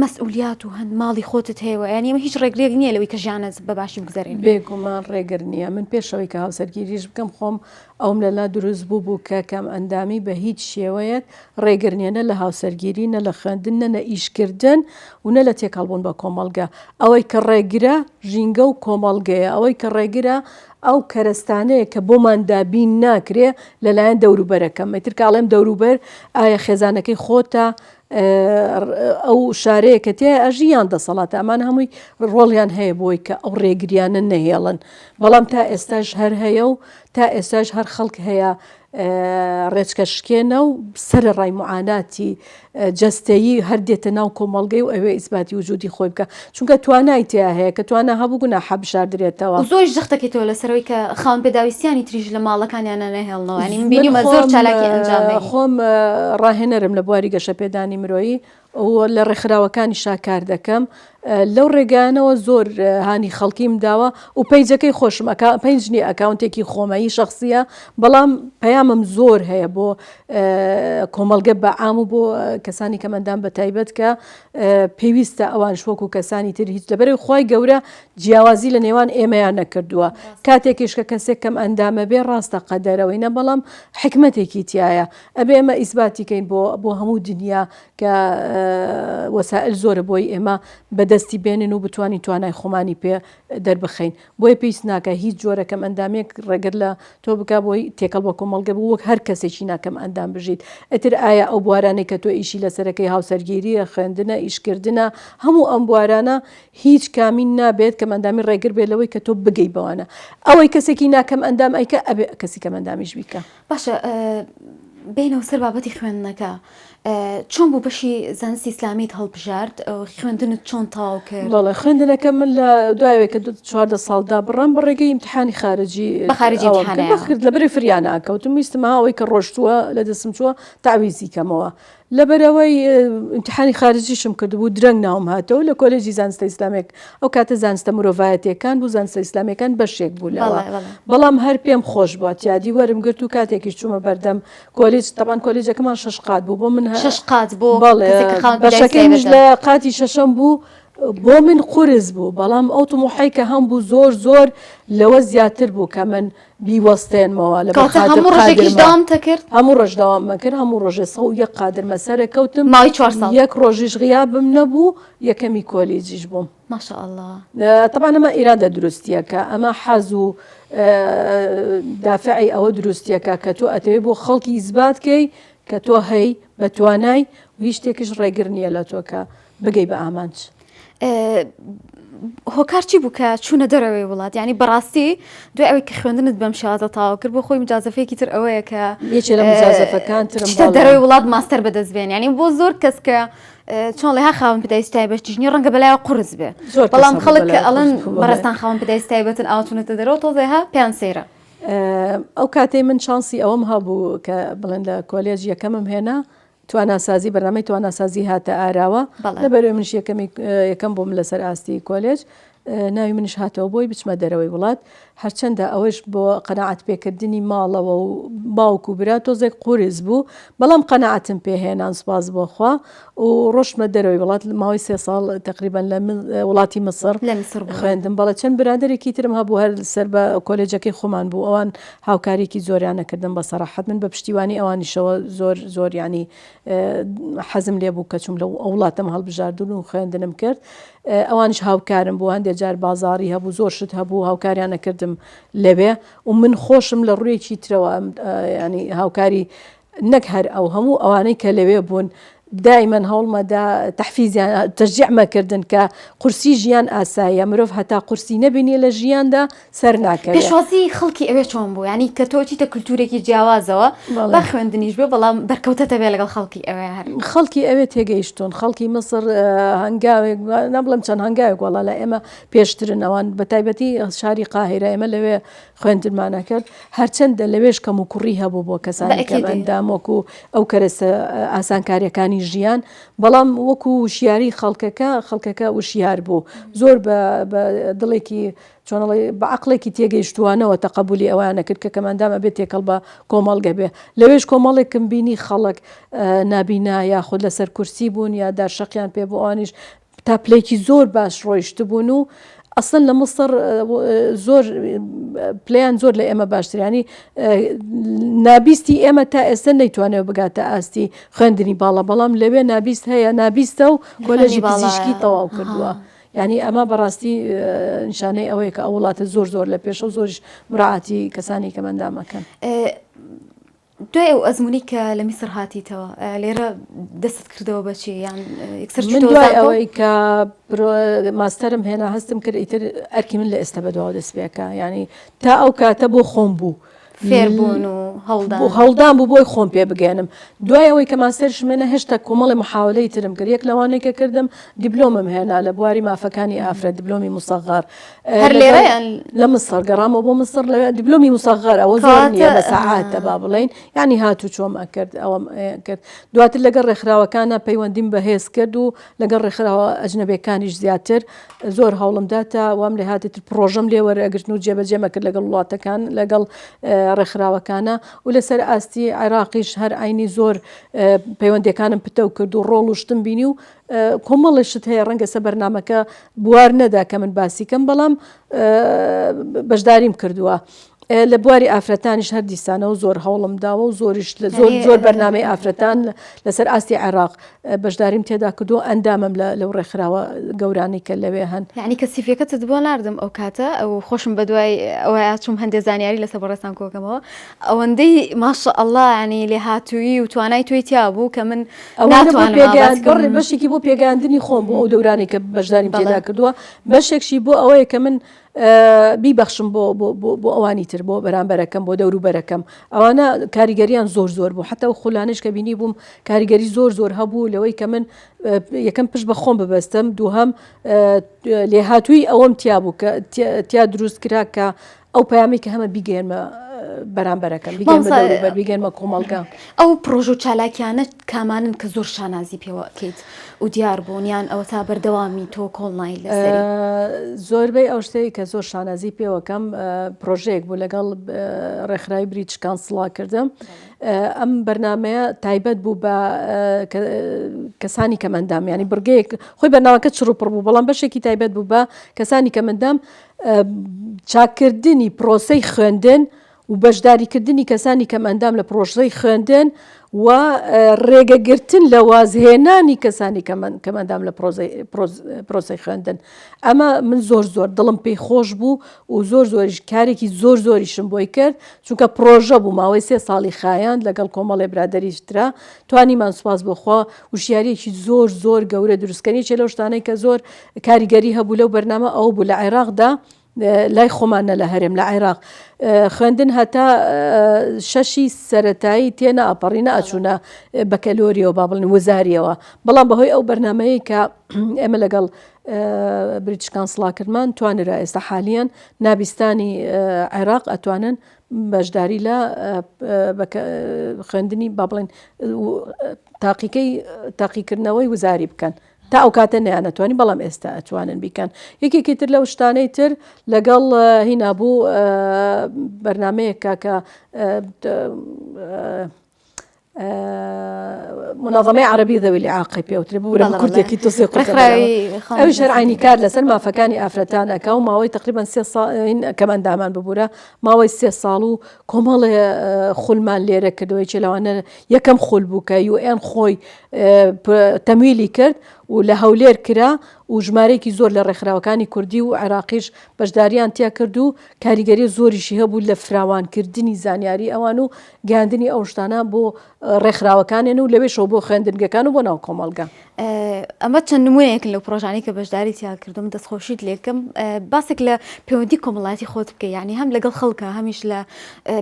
مەسئولیات و هەند ماڵی خۆتت هەیە و یانی ئەمە هیچ ڕێگرێک نییە لەوەی کە ژیانت بە باشی بگوزەرێنی. بێگومان ڕێگر نییە من پێش ئەوەی کە هاوسەرگیریش بکەم خۆم ئەوم لەلا دروست بوو بوو کە کەم ئەندامی بە هیچ شێوەیەک ڕێگر نییە نە لە هاوسەرگیری نە لە خوێندن نە لە ئیشکردن و نە لە تێکەڵبوون بە کۆمەڵگە ئەوەی کە ڕێگرە ژینگە و کۆمەڵگەیە ئەوەی کە ڕێگرە ئەو کەرەستانەیە کە بۆمان دابین ناکرێ لەلایەن دەوروبەرەکەم ئیتر کە ئەڵێم دەوروبەر ئایا خێزانەکەی خۆتە ئەو شارەیە کە تیایا ئەژی یان دەسەڵاتە ئەمان هەمووی ڕۆڵیان هەیە بۆی کە ئەو ڕێگریانە نەهێڵن بەڵام تا ئێستاش هەر هەیە و تا ئێستاش هەر خەڵک هەیە ڕێچکە شکێنە و سەرەڕای معاناتی جەستەیی هەر دێتە ناو کۆمەڵگەی و ئەوێ ئیسباتی وجودی خۆی بکە چونکە توانای تیا هەیە کە توانا هەبوو گوناحە بشاردرێتەوە. زۆریش جەخت دەکەیتەوە لەسەرەوەی کە خاوەن پێداویستیانی تریش لە ماڵەکانیانا نەهێڵنەوە یانی من بینیومە زۆر چالاکی ئەنجام دەی. خۆم ڕاهێنەرم لە بواری گەشەپێدانی مرۆیی و لە ڕێکخراوەکانیشا کار دەکەم لەو ڕێگایانەوە زۆر هانی خەڵکیم داوە و page ەکەی خۆشم ئەکا page نییە ئەکاونتێکی خۆمەیی شەخسییە بەڵام پەیامم زۆر هەیە بۆ کۆمەڵگە بە عام و بۆ کەسانی کەمئەندام بە تایبەت کە پێویستە ئەوانش وەکو کەسانی تر هیچ لەبەرەی خوای گەورە جیاوازی لە نێوان ئێمەیان نەکردووە کاتێکیش کە کەسێک کەم ئەندامە بێ ڕاستە قەدەرەوەی نە بەڵام حکمتێکی تایە ئەبێ ئێمە ئیسباتی کەین بۆ بۆ هەموو دنیا کە وەسائل زۆرە بۆی ئێمە بەدەستی بێنن و بتوانین توانای خۆمانی پێ دەربخەین بۆیە پێویست ناکا هیچ جۆرە کەمئەندامیەک ڕێگر لە تۆ بکا بۆی تێکەڵ بە کۆمەڵگە بوو وەک هەر کەسێکی ناکەمئەندام بژیت ئیتر ئایا ئەو بوارانەی کە تۆ ئیشی لەسەرەکەی هاوسەرگیریە خوێندنە ئیشکردنە هەموو ئەم بوارانە هیچ کامین نابێت کەمئەندامی ڕێگر بێت لەوەی کە تۆ بگەی بەوانە ئەوەی کەسێکی ناکەمئەندام ئەیکا ئەبێ کەسی کەمئەندامیش بیکا. باشە بێینەوە سەر بابەتی خوێندنەکە چۆن بوو بەشی زانستی ئیسلامیت هەڵبژارد خوێندنت چۆن تەواو کرد؟ بەڵێ خوێندنەکە من لە دوایەوەی کە 14 ساڵ دابڕام بە ڕێگەی ئیمتحانی خارجی بە خارجی ئەوەم کرد. ئیمتحانەیە. بەخ کرد لەبەرەی فریا ناکەوتم ویستم ها ئەوەی کە ڕۆشتووە لە دەستم چووە تەعویزی کەمەوە لەبەرئەوەی ئیمتحانی خارجیشم کردبوو درەنگ ناوم هاتەوە لە کۆلێجی زانستە ئیسلامیەک ئەو کاتە زانستە مرۆڤایەتیەکان بوو زانستە ئیسلامیەکان بەشێک بوو لەوە بەڵام هەر پێم خۆش بووە تیادی وەرم گرت و کاتێکیش چوومە بەردەم کۆلێج تەبان کۆلێجەکەمان شەش قات بوو بۆ من شەش قات بۆ بەڵێ بەشەکەی منیش لە قاتی شەشەم بوو بۆ من قورس بوو بەڵام ئەو تموحەی کە هەم بوو زۆر زۆر لەوە زیاتر بوو کە من بیوەستێنمەوە لەبەر کەواتە خاتر هەموو ڕۆژێکیش قادرمە. دەوامت دەکرد؟ هەموو ڕۆژ دەوامم کرد هەموو ڕۆژێ 101 قادرمە سەرەکەوتم ماوەی چوار ساڵ. یەک ڕۆژیش غیابم نەبوو یەکەمی کۆلیجیش بووم. ما شاء اللە. تەبعەن ئەمە ئیرادە دروستیەکە ئەمە حەز و دافعی ئەوە دروستیەکە کە تۆ ئەتەوێ بۆ خەڵکی ئیسبات کەی کە تۆ هەی بە توانای و هیچ شتێکیش ڕێگر نییە لە تۆ کە بگەی بە ئامانج. هۆکار چی بوو کە چوونە دەرەوەی وڵات یعنی بەڕاستی دوای ئەوەی کە خوێندنت بەم شێوازە تەواو کرد بۆ خۆی مجازەفەیەکی تر ئەوەیە کە یەکێ لە مجازەفەکان ترم بچیتە دەرەوەی وڵات ماستەر بەدەست بێن یعنی بۆ زۆر کەس کە چۆن ڵێ ها خاوەن پێداویستی تایبەتیش نییە ڕەنگە بەلایەوە قورس بێ زۆر کەس بەڵام هەبوو خەڵک کە بەلایەوە ئەڵێن قورس بوو، بەڵێ. بەڕێزتان خاوەن پێداویستی تایبەتن ئاوا چوونەتە دەرەوە تۆزێ ها پێیان سەیرە. ئەو کاتەی من چانسی ئەوەم هەبوو کە بڵێن لە کۆلێج یەکەمم هێنا تواناسازی بەرنامەی تواناسازی هاتە ئاراوە لەبەرئەوەی منیش یەکەمی یەکەم بووم لەسەر ئاستی کۆلێج ناوی منیش هاتەوە بۆی بچمە دەرەوەی وڵات هەرچەندە ئەوەش بۆ قەناعەت پێکردنی ماڵەوە و باوک و برا تۆزێک قورس بوو بەڵام قەناعەتم پێهێنان سوپاس بۆ خوا و ڕۆشتمە دەرەوەی وڵات ماوەی سێ ساڵ تقریبان لە وڵاتی میسر لە میسر بوو. خوێندم بەڵێ چەند برادەرێکی ترم هەبوو هەر سەر بە کۆلێجەکەی خۆمان بوو ئەوان هاوکاریەکی زۆریان نەکردم بە سەراحەت من بە پشتیوانی ئەوانیشەوە زۆر زۆر یانی حەزم لێ بوو کە چوم لەو ئەو وڵاتەم هەڵبژاردون و خوێندنم کرد ئەوانیش هاوکارم بوو هەندێک جار بازاری هەبوو زۆر شت هەبوو هاوکاریان نەکردم لەوێ و من خۆشم لە ڕوویەکی ترەوە ینی هاوکاری نەک هەر ئەو هەموو ئەوانەی کە لەوێ بوون. دائیمەن هەوڵمەدا تەحفیزیان تەشجیعمە کردن کە قورسی ژیان ئاساییە مرۆڤ هەتا قورسی نەبینێ لە ژیاندا سەر ناکەوێ. پێشوازی خەڵکی ئەوێ چۆن بوو؟ یانی کە تۆ چیتە کولتوورێکی جیاوازەوە با خوێندنیش بێ بەڵام بەرکەوتەتە بێ لەگەڵ خەڵکی ئەوێ هەر. خەڵکی ئەوێ تێگەیشتوون خەڵکی میسر هەنگاوێک نابڵێم چەند هەنگاوێک وەڵا لە ئێمە پێشترن ئەوان بە تایبەتی شاری قاهیرە ئێمە لەوێ خوێندنمان ئەکرد هەرچەندە لەوێش کەموکوڕی هەبوو بۆ کەسانی کەمئەندام وەکو ئەو کەرەسە ئاسانکاریەکانی ژیان بەڵام وەکو وشیاری خەڵکەکە خەڵکەکە وشیار بوو زۆر بە دڵێکی چۆنڵی بە عقلێکی تێگەیشتوانەوە تەقەبولی ئەویان نەکرد کە کەمئەندام ئەبێت تێکەڵ بە کۆمەڵگە بێ لەوێش کۆمەڵێکم بینی خەڵک نابینا یاخود لەسەر کورسی بوون یا دارشەقیان پێ بۆ ئەوانیش تا پلەیەکی زۆر باش ڕۆیشتبوون و ئەسڵەن لە میسڕ زۆر پلیان زۆر لە ئێمە باشتر ینی نابیستی ئێمە تا ئێستا نەیتوانێت بگاتە ئاستی خوێندنی باڵا بەڵام لەوێ نابیست هەیە نابیستە و کۆلێژی پزیشکی تەواو کردووە. یعنی ئەمە بەڕاستی نیشانەی ئەوەیە کە ئەو وڵاتە زۆر زۆر لە پێشە و زۆریش مراعاتی کەسانی کەمەندامەکەن. دوای ئەو ئەزموونەی کە لە میسر هاتیتەوە لێرە دەستت کردەوە بە چی یان یەکسەر من دوای ئەوەی کە ماستەرم هێنا هەستم کرد ئیتر ئەرکی من لە ئێستا بەدواوە دەست پێکە ینی تا ئەو کاتە بۆ خۆم بوو فێربوون و هەڵدان بۆ هەڵدان بوو بۆی خۆم پێ بگەێنم دوای ئەوەی کە ماستەرشم هێنا هێشتا کۆمەڵی محاولەی ترم کرد یەک لەوانەی کە کردم دیبلۆمم هێنا لە بواری مافەکانی ئافرەت دیبلۆمی مسەغار هەر لێرە یان لە مسڕ گەڕامەوە بۆ مسڕ لەوێ دیبلۆمی مسەغەر ئەوە زۆر نییە بە سەعاتە با بڵێین یعنی هات و چۆم ئەکرد ئەوەم کرد دواتر لەگەڵ ڕێکخراوەکانە پەیوەندیم بەهێز کرد و لەگەڵ ڕێکخراوە ئەجنەبیەکانیش زیاتر زۆر هەوڵم دا تا وام لێ هاتێت پرۆژەم لێ وەرەگرتن و جێبەجێمە کرد لەگەڵ وڵاتەکان لەگەڵ ڕێکخراوەکانە و لەسەر ئاستی عێراقیش هەر عینی زۆر پەیوەندەکانم پتەو کرد و ڕۆڵ و شتم بینی و کۆمەڵێ شت هەیە ڕەنگە سە بەرنامەکە بوار نەدا کە من باسی کەم بەڵام بەشداریم کردووە. لە بواری ئافرەتانیش هەر دیسانەوە زۆر هەوڵم داوە و زۆریش لە زۆر زۆر بەرنامەی ئافرەتان لەسەر ئاستی عێراق بەشداریم تێدا کردو ئەندامم لە لەو ڕێکخراوە گەورانەی کە لەوێ هەن. یعنی کە سیڤیەکەتت بۆ ناردم ئەو کاتە ئەو خۆشم بەدوای ئەوەیا چووم هەندێ زانیاری لەسەر بەڕێزتان کۆکەمەوە ئەوەندەی ماشاء اللە یعنی لێهاتوویی و توانای تۆی تیا بوو کە من ئەوانە بۆ پێگەیاند بەڕێ بەشێکی بۆ پێگەیاندنی خۆم بۆ ئەو دەورانەی کە بەشداریم تێدا کردووە بەشێکشی بۆ ئەوەیە کە من بیبەخشم بۆ بۆ ئەوانی تر بۆ بەرامبەرەکەم بۆ دەوروبەرەکەم ئەوانە کاریگەریان زۆر زۆر بوو حتا و خولانش کە بینی بووم کاریگەری زۆر زۆر هەبوو لەوەی کە من یەکەم پشت بە خۆم ببەستم دووهەم لێهاتووی ئەوەم تیا بوو کە تیا دروست کرا کە ئەو پەیامەی کە هەمە بیگەیەنمە بەرامبەرەکەم، بیگەیەنمە دەوروبەر، بیگەیەنمە کۆمەڵگە. ئەو پڕۆژە و چالاکیانە کامانەن کە زۆر شانازی پێوە ئەکەیت و دیار بوون یان ئەوەتا بەردەوامی تۆ کۆڵ نایت لەسەری؟ زۆربەی ئەو شتەی کە زۆر شانازی پێوەکەم پڕۆژەیەک بوو لەگەڵ ڕێکخراوی بریتش کانسڵا کردم. ئەم بەرنامەیە تایبەت بوو بە کەسانی کەمئەندام یانی بڕگەیەک خۆی بەرنامەکە چڕ و پڕ بوو بەڵام بەشێکی تایبەت بوو بە کەسانی کەمئەندام چاککردنی پرۆسەی خوێندن و بەشداریکردنی کەسانی کەمئەندام لە پرۆسەی خوێندن و ڕێگەگرتن لە وازهێنانی کەسانی کەمئەندام لە پرۆسەی خوێندن. ئەمە من زۆر زۆر دڵم پێی خۆش بوو و زۆر زۆریش کارێکی زۆر زۆریشم بۆی کرد چونکە پرۆژە بوو ماوەی سێ ساڵی خایاند لەگەڵ کۆمەڵێ برادەریش ترا توانیمان سوپاس بۆ خوا وشیاریەکی زۆر زۆر گەورە دروستکەن یەکێ لەو شتانەی کە زۆر کاریگەری هەبوو لەو بەرنامە ئەوە بوو لە عێراقدا لای خۆمان نە لە هەرێم لە عێراق خوێندن هەتا شەشی سەتایی تێ ناپەڕی نەئەچوونە بەکەلۆریەوە با بڵێن وزاریەوە بەڵام بەهۆی ئەو بەرنمەیە کە ئێمە لەگەڵ بریتش کانسڵا کردمان توانرا ئێستا حالیان نابیستانی عێراق ئەتوانن بەشداری لە خوێندنی با بڵێن تاقیکەی تاقیکردنەوەی وزاری بکەن تا ئەو کاتە نەیانەتوانی بەڵام ئێستا ئەتوانن بیکەن یەکێکی تر لەو شتانەی تر لەگەڵ هینا بوو بەرنمەیەکە کە منظمەی عربی ذوی الاعاقەی پێوترێ ببورە بە کورتێکی تۆزێ ئەویش هەر عینی کار لەسەر مافەکانی ئافرەتان ئەکا و ماوەی تقریبا سێ ساڵ کەمئەندامان ببورە ماوەی سێ ساڵ و کۆمەڵێ خولمان لێرە کردەوە یەکێ لەوانە یەکەم خول بوو کە UN خۆی تەمویلی کرد و لە هەولێر کرا و ژمارەیەکی زۆر لە ڕێکخراوەکانی کوردی و عێراقیش بەشداریان تیا کرد و کاریگەری زۆریشی هەبوو لە فراوانکردنی زانیاری ئەوان و گەیاندنی ئەو شتانە بۆ ڕێکخراوەکانیان و لەوێشەوە بۆ خوێندنگەکان و بۆ ناو کۆمەڵگە. ئەمە چەند نمونەیەکن لەو پرۆژانەی کە بەشداری تیا کردم دەستخۆشیت لێکەم باسێک لە پەیوەندی کۆمەڵایەتی خۆت بکە یعنی هەم لەگەڵ خەڵکە هەمیش لە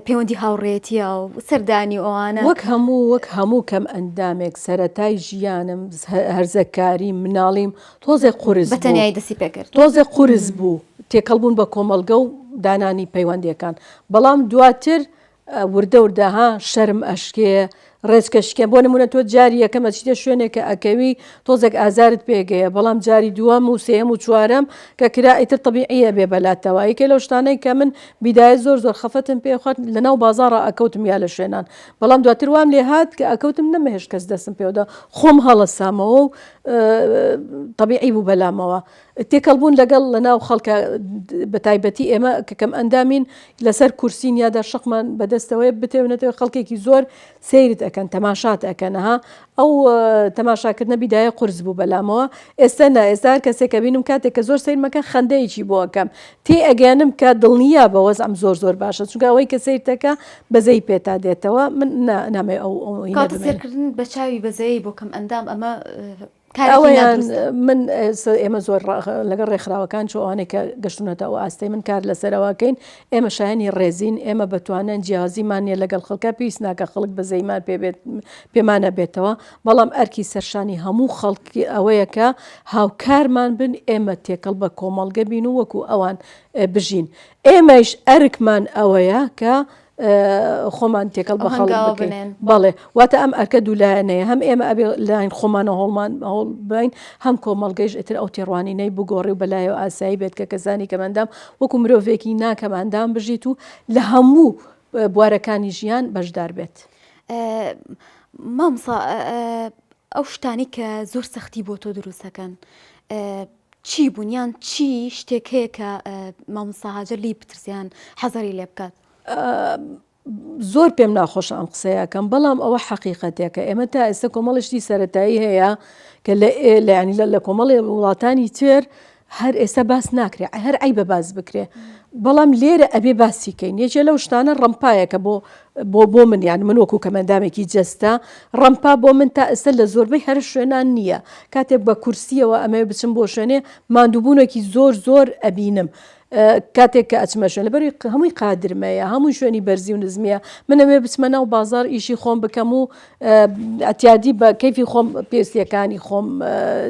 پەیوەندی هاوڕێتیە و سەردانی ئەوانە وەک هەموو وەک هەموو کەم ئەندامێک سەرەتای ژیانم هەرزەکاری مناڵیم تۆزێک قورس بە تەنیایی دەستی پێکرد تۆزێک قورس بوو تێکەڵ بوون بە کۆمەڵگە و دانانی پەیوەندیەکان بەڵام دواتر وردە وردە ها شەرم ئەشکێ ڕێچکە شکێن بۆ نمونە تۆ جاری یەکەم ئەچیتە شوێنێک کە ئەکەوی تۆزێک ئازارت پێگەیە بەڵام جاری دووەم و سێیەم و چوارەم کە کرا ئیتر تەبیعیە بێ بەلاتەوە یەکێ لەو شتانەی کە من بیدایە زۆر زۆر خەفەتم پێ خوارد لەناو بازاڕا ئەکەوتم یا لە شوێنان بەڵام دواتر وام لێ هات کە ئەکەوتم نەمەهێشت کەس دەستم پێوەدا خۆم هەڵەسامەوە و تەبیعی بوو بەلامەوە تێکەڵ بوون لەگەڵ لەناو خەڵکە بەتایبەتی ئێمە کە کەم ئەندامین لەسەر کورسین یادا شەقمان بەدەستەوەیە بتێونەتەوە خەڵکێکی زۆر سەیرت ئەکەن تەماشات ئەکەن ها ئەو تەماشاکردنە بیدایە قورس بوو بەلامەوە ئێستا نا ئێستا هەر کەسێک کە بینم کاتێک کە زۆر سەیر مەکە خەندەیەکی بۆ ئەکەم تێ ئەگەیەنم کە دڵنیا بە وەزعم زۆر زۆر باشە چونکە ئەوەی کە سەیرتەکە بەزەی پێتا دێتەوە من نا نامەوێ ئەو ئەو هینە کاتە بمێنێ. سێرکردن بە چاوی بەزەیی بۆ کەم ئەندام ئەمە کارێکی ئەوەیان نادروستە. من ئێمە زۆر لەگەڵ ڕێکخراوەکان چۆ ئەوانەی کە گەشتونەتە ئەو ئاستەی من کار لەسەرەوەکەین ئێمە شایەنی ڕێزین ئێمە بەتوانن جیاوازیمان نیە لەگەڵ خەڵکە پێویست ناکە خەڵک بەزەیمان پێ بێت پێمانە بێتەوە بەڵام ئەرکی سەرشانی هەموو خەڵکی ئەوەیە کە هاوکارمان بن ئێمە تێکەڵ بە کۆمەڵگە بین و وەکو ئەوان بژین ئێمەش ئەرکمان ئەوەیە کە خۆمان تێکەڵ بە خەڵک بکەین بەڵێ واتە ئەم ئەرکە دوولایەنەیە هەم ئێمە ئەبێ لاین خۆمانە هەوڵمان هەوڵ بین هەم کۆمەڵگەیش ئیتر ئەو تێڕوانینەی بگۆڕی و بەلایەوە ئاسایی بێت کە کەسانی کەمئەندام وەکو مرۆڤێکی ناکەمئەندام بژیت و لە هەموو بوارەکانی ژیان بەشدار بێت. مامۆستا ئەو شتانەی کە زۆر سەختی بۆ تۆ دروست دەکەن چی بوون یان چی شتێک هەیە کە مامۆستا هاجەر لێی بترسێ یان حەزەری لێ بکات؟ زۆر پێم ناخۆشە ئەم قسەیە ئەکەم بەڵام ئەوە حەقیقەتێکە ئێمە تا ئێستا کۆمەڵی شتی سەتایی هەیە کە لە لە لە کۆمەڵی وڵاتانی تر هەر ئێستا باس ناکرێ هەر عیبە باس بکرێ بەڵام لێرە ئەبێ باسی کەین یەکێ لەو شتانە ڕەمپایەکە بۆ بۆ بۆ من یان من وەکو کەمەندامێکی جەستە ڕەمپا بۆ من تا ئێستا لە زۆربەی هەر شوێنان نییە کاتێک بە کورسیەوە ئەمەوێ بچم بۆ شوێنێ ماندووبوونێکی زۆر زۆر ئەبینم کاتێک کە ئەچمە شوێن لەبەر هەمووی قادرمەیە هەمووی شوێنی بەرزی و نزمیە من ئەمێ بچمە ناو بازار ئیشی خۆم بکەم و ئەتیادی بە کەیفی خۆم پێویستیەکانی خۆم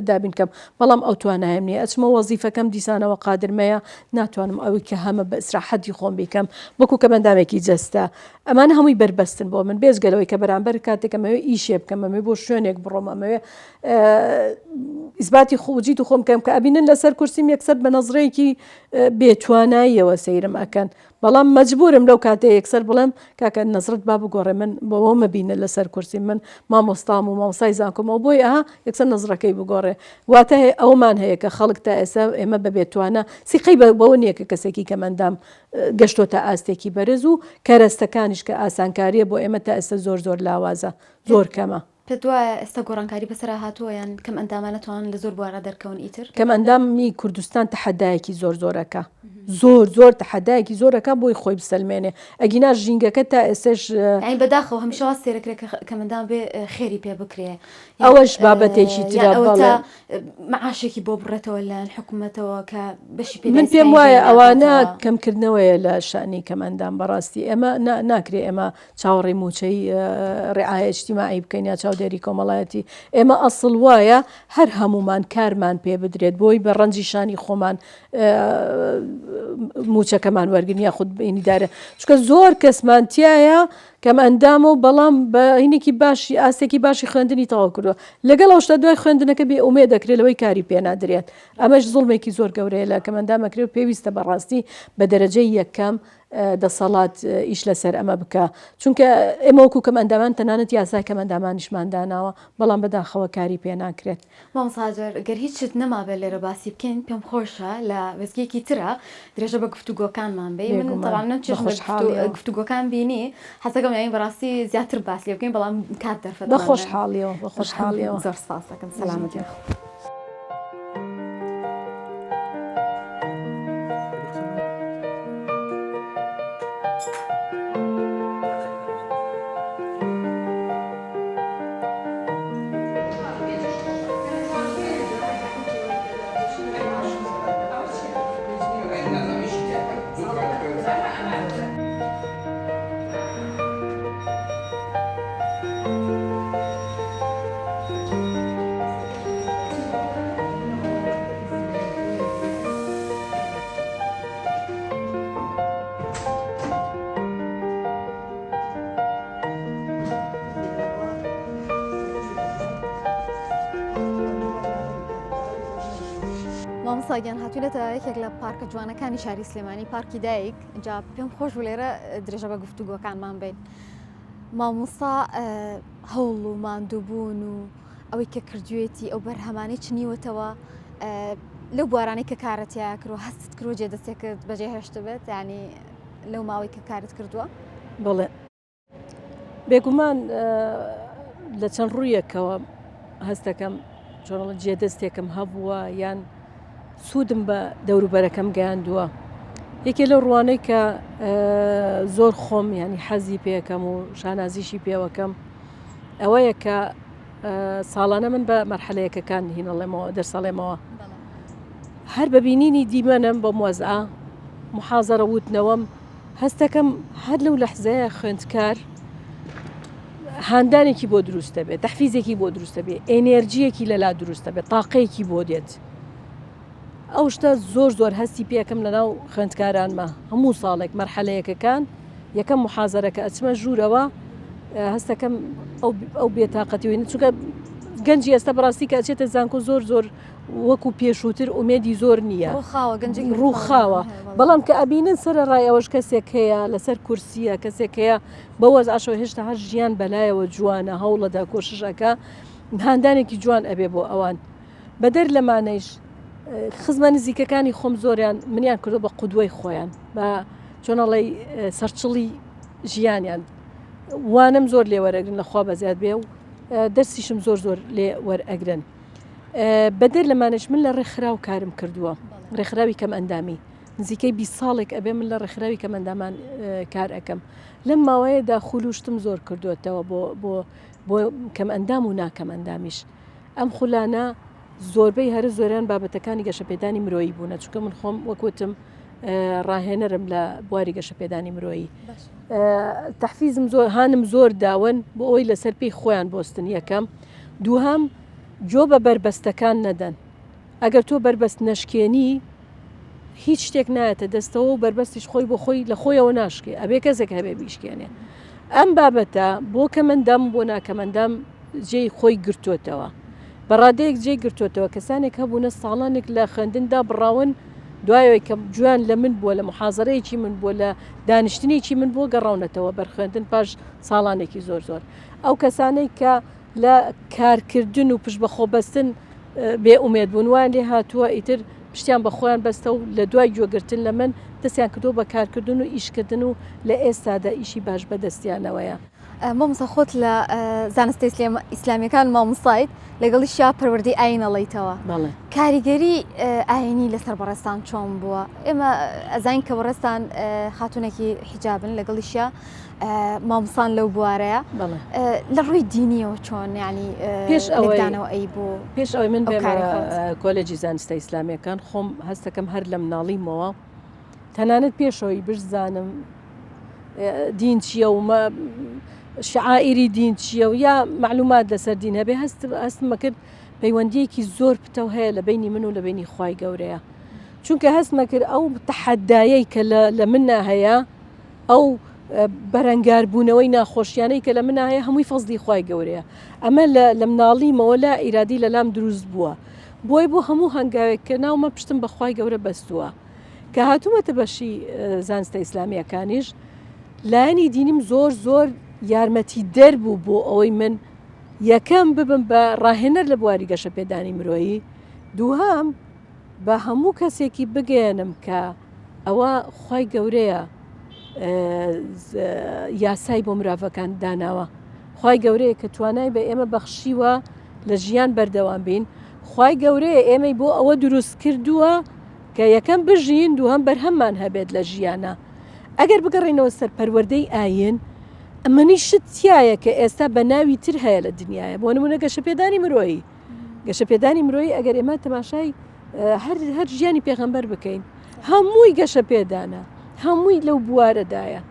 دابین کەم بەڵام ئەو توانایم نییە ئەچمە وەزیفەکەم دیسانەوە قادرمەیە ناتوانم ئەوی کە هەمە بە ئیسراحەتی خۆم بیکەم وەکو کە بەندامێکی جەستە ئەمانە هەمووی بەربەستن بۆ من بێجگە لەوەی کە بەرامبەر کاتێک ئەمەوێ ئیشێ بکەم ئەمەوێ بۆ شوێنێک بڕۆم ئەمەوێ ئیسباتی خۆجیت و خۆم کەم کە ئەبینن لەسەر کورسیم یەکسەر بە نەزرەیەکی بێتواناییەوە سەیرم ئەکەن بەڵام مەجبورم لەو کاتێ یەکسەر بڵێم کاکە نەزرت با بگۆڕێ من بەوە مەبینە لەسەر کورسی من مامۆستام و مامۆستای زانکۆمەوە بۆی ئەها یەکسەر نەزرەکەی بگۆڕێ واتە ئەومان هەیە کە خەڵک تا ئێستا ئێمە بە بێتوانە سیقەی بەوە نییە کە کەسێکی کەمەندام گەشتۆتە ئاستێکی بەرز و کەرەستەکانیش کە ئاسانکاریە بۆ ئێمە تا ئێستا زۆر زۆر لاوازە زۆر کەمە. پێت وایە ئێستا گۆڕانکاری بەسەرا هاتووە یان کەمئەندامان نەتوانن لە زۆر بوارا دەرکەون ئیتر؟ کەمئەندامی کوردستان تەحەدایەکی زۆر زۆر ئەکا زۆر زۆر تەحەدایەکی زۆر ئەکا بۆی خۆی بسەلمێنێ ئەگینا ژینگەکە تا ئێستەش یانی بەداخەوە هەمیشە وا سەیرەکرێ کە کەمئەندام بێ خێری پێ بکرێ ئەوەش بابەتێکی ترە یان بەڵێ. ئەوەتا مەعاشێکی بۆ بڕێتەوە لەلایەن حکومەتەوە کە بەشی من پێم پێداویستیەکانی وایە ژیانی ئەوانە ناکاتەوە. کەمکردنەوەیە لە شەئنی کەمئەندام بەڕاستی ئێمە نا ناکرێ ئێمە چاوەڕێی مووچەی ڕعایە ئیجتیماعی بکەین یا چاودێری کۆمەڵایەتی ئێمە ئەسڵ وایە هەر هەمومان کارمان پێ بدرێت بۆی بە ڕەنجی شانی خۆمان موچەکەمان وەرگن یاخود بینیدارە چکە زۆر کەسمان تایە کەم ئەندامە و بەڵام بە هینێکی باشی ئاستێکی باشی خوێندنی تەواو کردووە لەگەڵ ئەو شتە دوای خوێندنەکە بێ ئومێ دەکرێت لەوەی کاری پێنادرێت ئەمەش زوڵمێکی زۆر گەورەیە لە کەمەندامەکرێت و پێویستە بەڕاستی بە دەرەجەی یەکەم دەسەڵات ئیش لەسەر ئەمە بکا چونکە ئێمە وەکو کەمئەندامان تەنانەت یاسای کەمئەندامانیشمان داناوە بەڵام بەداخەوە کاری پێ ناکرێت. مامۆستا هاجەر گەر هیچ شت نەمابێت لێرە باسی بکەین پێم خۆشە لە وێستگەیەکی ترا درێژە بە گفتوگۆکانمان بەی من بێگومان تەبعەن نەم بە چێژم لە خۆشحاڵیەوە. گفتوگۆکان بینی حەزەکەم یانی بەڕاستی زیاتر باس لێ بکەین بەڵام کات بە دەرفەتمان نایە. خۆشحاڵیەوە بە خۆشحاڵیەوە. زۆر سپاس دەکەم سەلامەت بی. مامۆستا گیان هاتوینەتە یەکێک لە پارکە جوانەکانی شاری سلێمانی پارکی دایک جا پێم خۆش بوو لێرە درێژە بە گفتوگۆکانمان بین مامۆستا هەوڵ و ماندووبوون و ئەوەی کە کردوێتی ئەو بەرهەمانەی چنیوەتەوە لەو بوارانەی کە کارت تیا کردوە هەستت کردوە جێ دەستێکت بەجێ هێشتبێت یعنی لەو ماوەی کە کارت کردووە؟ بەڵێ بێگومان لە چەند ڕوویەکەوە هەستەکەم چۆنڵ جێدەستێکم هەبووە یان سوودم بە دەوروبەرەکەم گەیاندووە یەکێ لەو ڕوانەی کە زۆر خۆم ینی حەزی پێەکەم و شانازیشی پێوەکەم ئەوەیە کە ساڵانە من بە مەرحەلەیەکەکان هینەڵێمەوە دەرسەڵێمەوە هەر بە بینینی دیمەنم بۆم وەزعە محازەرە وتنەوەم هەستەکەم هەر لەو لەحزەیە خوێندکار هاندانێکی بۆ دروست دەبێت تەحفیزێکی بۆ دروست دەبێت ئێنێرجیەکی لەلا دروست دەبێت تاقەیەکی بۆ دێت ئەو شتە زۆر زۆر هەستی پێکەم لەناو خوێندکارانمە هەموو ساڵێک مەرحەلەیەکەکان یەکەم محازەرەکە ئەچمە ژوورەوە هەستەکەم ئەو بێتاقەتی وین چونکە گەنجی ئێستا بەڕاستی کە ئەچێتە زانکۆ زۆر زۆر وەکو پێشووتر ئومێدی زۆر نییە ڕووخاوە گەنجێکی ڕووخاوە بەڵام کە ئەبینن سەر ڕای ئەوەش کەسێک هەیە لەسەر کورسیە کەسێک هەیە بە وەزعەشەوە هێشتا هەر ژیان بەلایەوە جوانە هەوڵەدا کۆشش ئەکا هاندانێکی جوان ئەبێ بۆ ئەوان بەدەر لەمانەیش خزمە نزیکەکانی خۆم زۆریان منیان کردو بە قودوەی خۆیان بە چۆنەڵی سەرچڵی ژیانیان وانم زۆر لێ وەرەگرن لەخوا بەزیاد بێ و دەرسیشم زۆر زۆر لێ وەرئەگرن بەدەر لەمانەش من لە ڕێکخراو کارم کردووە ڕێکخراوی کەم ئەندامی نزیکەی 20 ساڵێک ئەبێ من لە ڕێکخراوی کەم ئەندامان کار ئەەکەم لەم ماوەیەدا خولوشتم زۆر کردوێتەوە بۆ بۆ بۆ کەم ئەندام و ناکەم ئەندامیش ئەم خولانە زۆربەی هەرە زۆریان بابەتەکانی گەشەپێدانی مرۆیی بوونە چونکە من خۆم وەک وتم ڕاهێنەرم لە بواری گەشەپێدانی مرۆیی تەحفیزم زۆر هانم زۆر داون بۆ ئەوەی لەسەر پێی خۆیان بۆستن یەکەم دووهەم جۆ بە بەربەستەکان نەدەن ئەگەر تۆ بەربەست نەشکێنی هیچ شتێک نایەتە دەستەوە و بەربەستیش خۆی بۆ خۆی لە خۆیەوە ناشکێ ئەبێ کەسێک هەبێ بیشکێنێ ئەم بابەتە بۆ کەمەندام بۆ ناکەمەندام جێی خۆی گرتووەتەوە. بە ڕادەیەک جێی گرتووەتەوە کەسانێک هەبوونە ساڵانێک لە خوێندن دابڕاون، دوای ئەوەی کە گوێیان لە من بووە، لە موحازەرەیەکی من بووە، لە دانیشتنێکی من بووە، گەڕاونەتەوە بەر خوێندن پاش ساڵانێکی زۆر زۆر. ئەو کەسانەی کە لە کارکردن و پشت بە خۆبەستن بێ ئومێد بوون، وایان لێ هاتووە ئیتر پشتیان بە خۆیان بەستە و لە دوای گوێگرتن لە من دەستیان کردووە بە کارکردن و ئیشکردن و لە ئێستادا ئیشی باش بە دەستیانەوەیە. مامۆستا خۆت لە زانستە ئیسلامیەکان مامۆستایت لەگەڵیشیا پەروەردەی ئاین ئەڵێیتەوە کاریگەری ئاینی لەسەر بەڕێزتان چۆن بووە ئێمە ئەزانین کە بەڕێزتان خاتونێکی حیجابن لەگەڵیشیا مامۆستان لەو بوارەیە لە ڕووی دینیەوە چۆن ینی پێش ئەوەیدانەوە ئەی بۆ پێش ئەوەی من بێمە کۆلێجی زانستە ئیسلامیەکان خۆم هەستەکەم هەر لە مناڵیمەوە تەنانەت پێشەوەی بشزانم دین چییە و شعائری دین چییە و یا معلومات لەسەر دین هەبێ هەست هەستمە کرد پەیوەندیەکی زۆر پتەو هەیە لە بینی من و لە بینی خوای گەورەیە چونکە هەستمە کرد ئەو تەحەدایەی کە لە منە هەیە ئەو بەرەنگاربوونەوەی ناخۆشیانەی کە لە منە هەیە هەمووی فەزلی خوای گەورەیە ئەمە لە مناڵیمەوە لا ئیرادی لەلام دروست بووە بۆی بۆ هەموو هەنگاوێک کە ناومە پشتم بە خوای گەورە بەستووە کە هاتوومەتە بەشی زانستە ئیسلامییەکانیش لایەنی دینیم زۆر زۆر یارمەتی دەر بوو بۆ ئەوەی من یەکەم ببم بە ڕاهێنەر لە بواری گەشەپێدانی مرۆیی دووهەم بە هەموو کەسێکی بگەیەنم کە ئەوە خوای گەورەیە یاسای بۆ مرۆڤەکان داناوە خوای گەورەیە کە توانای بە ئێمە بەخشیوە لە ژیان بەردەوام بین خوای گەورەیە ئێمەی بۆ ئەوە دروست کردووە کە یەکەم بژین دووهەم بەرهەممان هەبێت لە ژیانا ئەگەر بگەڕێینەوە سەر پەروەردەی ئاین ئەمەنی شت تایە کە ئێستا بە ناوی تر هەیە لە دنیاە بۆ نمونە گەشەپێدانی مرۆیی گەشەپێدانی مرۆیی ئەگەر ئێمە تەماشای هەر هەر ژیانی پێغەمبەر بکەین هەمووی گەشەپێدانە هەمووی لەو بوارەدایە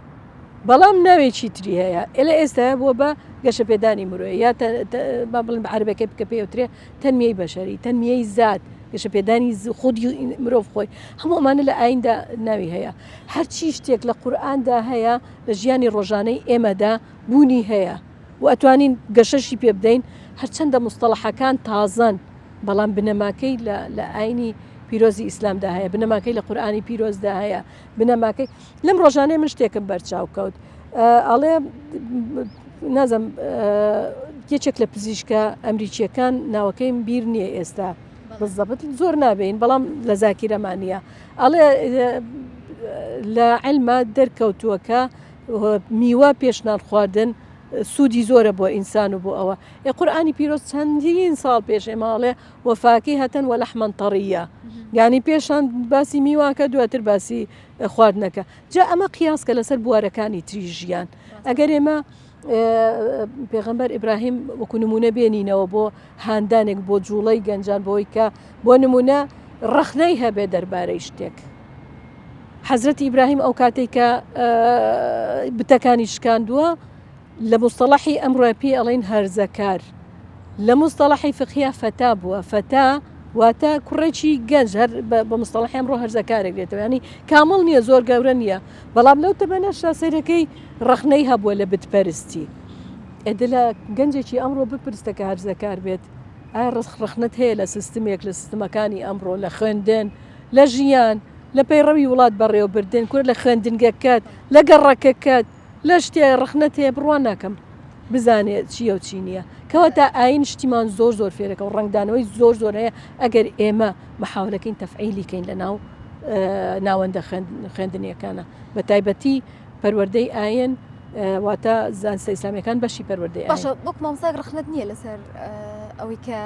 بەڵام ناوێکی تری هەیە ئێلە ئێستا بووە بە گەشەپێدانی مرۆیی یا با بڵێن بە عەرەبەکەی بکە پێوترێ تەنمیەی بەشەری، تەنمیەی زات، گەشەپێدانی خودی مرۆڤ خۆی، هەموو ئەمانە لە ئاییندا ناوی هەیە. هەرچی شتێک لە قورئاندا هەیە لە ژیانی ڕۆژانەی ئێمەدا بوونی هەیە و ئەتوانین گەشەشی پێ بدەین، هەرچەندە موستەڵەحەکان تازەن، بەڵام بنەماکەی لە ئایینی. پیرۆزی ئیسلامدا هەیە، بنەماکەی لە قورئانی پیرۆزدا هەیە، بنەماکەی لەم ڕۆژانەی من شتێکم بەرچاو کەوت ئەڵێ نازم یەکێک لە پزیشکە ئەمریکیەکان ناوەکەیم بیر نییە ئێستا بزەبت زۆر نابین بەڵام لە زاکیرەمان نییە ئەڵێ لە علمە دەرکەوتووە کە میوە پێشنان خواردن سوودی زۆرە بۆ ئینسان و بۆ ئەوە ئێ قورئانی پیرۆز چەندین ساڵ پێش ئێمە ئەڵێ وفاکهة ولحما طریا یانی پێشان باسی میواکە دواتر باسی خواردنەکە جا ئەمە قیاس کە لەسەر بوارەکانی تری ژیان ئەگەر ئێمە پێغەمبەر ئیبراهیم وەکو نمونە بێنینەوە بۆ هاندانێک بۆ جوڵەی گەنجان بۆی کە بۆ نمونە ڕەخنەی هەبێ دەربارەی شتێک حەزرەتی ئیبراهیم ئەو کاتێک کە بتەکانی شکاندووە لە موستەڵەحی ئەمڕۆ پێی ئەڵێن هەرزەکار. لە موستەڵەحی فقهیا فەتا بووە. فەتا واتە کوڕێکی گەنج هەر بە موستەڵەحی ئەمڕۆ هەرزەکارێک دێتەوە. یانی کامڵ نییە زۆر گەورە نییە. بەڵام لەو تەمەنەشا سەیرەکەی ڕەخنەی هەبووە لە بتپەرستی. ئێ لە گەنجێکی ئەمڕۆ بپرستە کە هەرزەکار بێت ئایا ڕەخنەت هەیە لە سیستمێک لە سیستمەکانی ئەمڕۆ لە خوێندن لە ژیان لە پەیڕەوی وڵات بەڕێوەبردن کورە لە خوێندنگەکەت لە گەڕەکەکەت لە شتێ ڕەخنەت هەیە بڕوا ناکەم بزانێ چییە و چی نییە کەواتە ئاین شتیمان زۆر زۆر فێرەکە و ڕەنگدانەوەی زۆر زۆر هەیە ئەگەر ئێمە محاولەکەین تەفعیلی کەین لە ناو ناوەندە خوێندنیەکانە بە تایبەتی پەروەردەی ئاین واتە زانستە ئیسلامیەکان بەشی پەروەردەی باشە وەک مامۆستایەک ڕەخنەت نییە لەسەر ئەوەی کە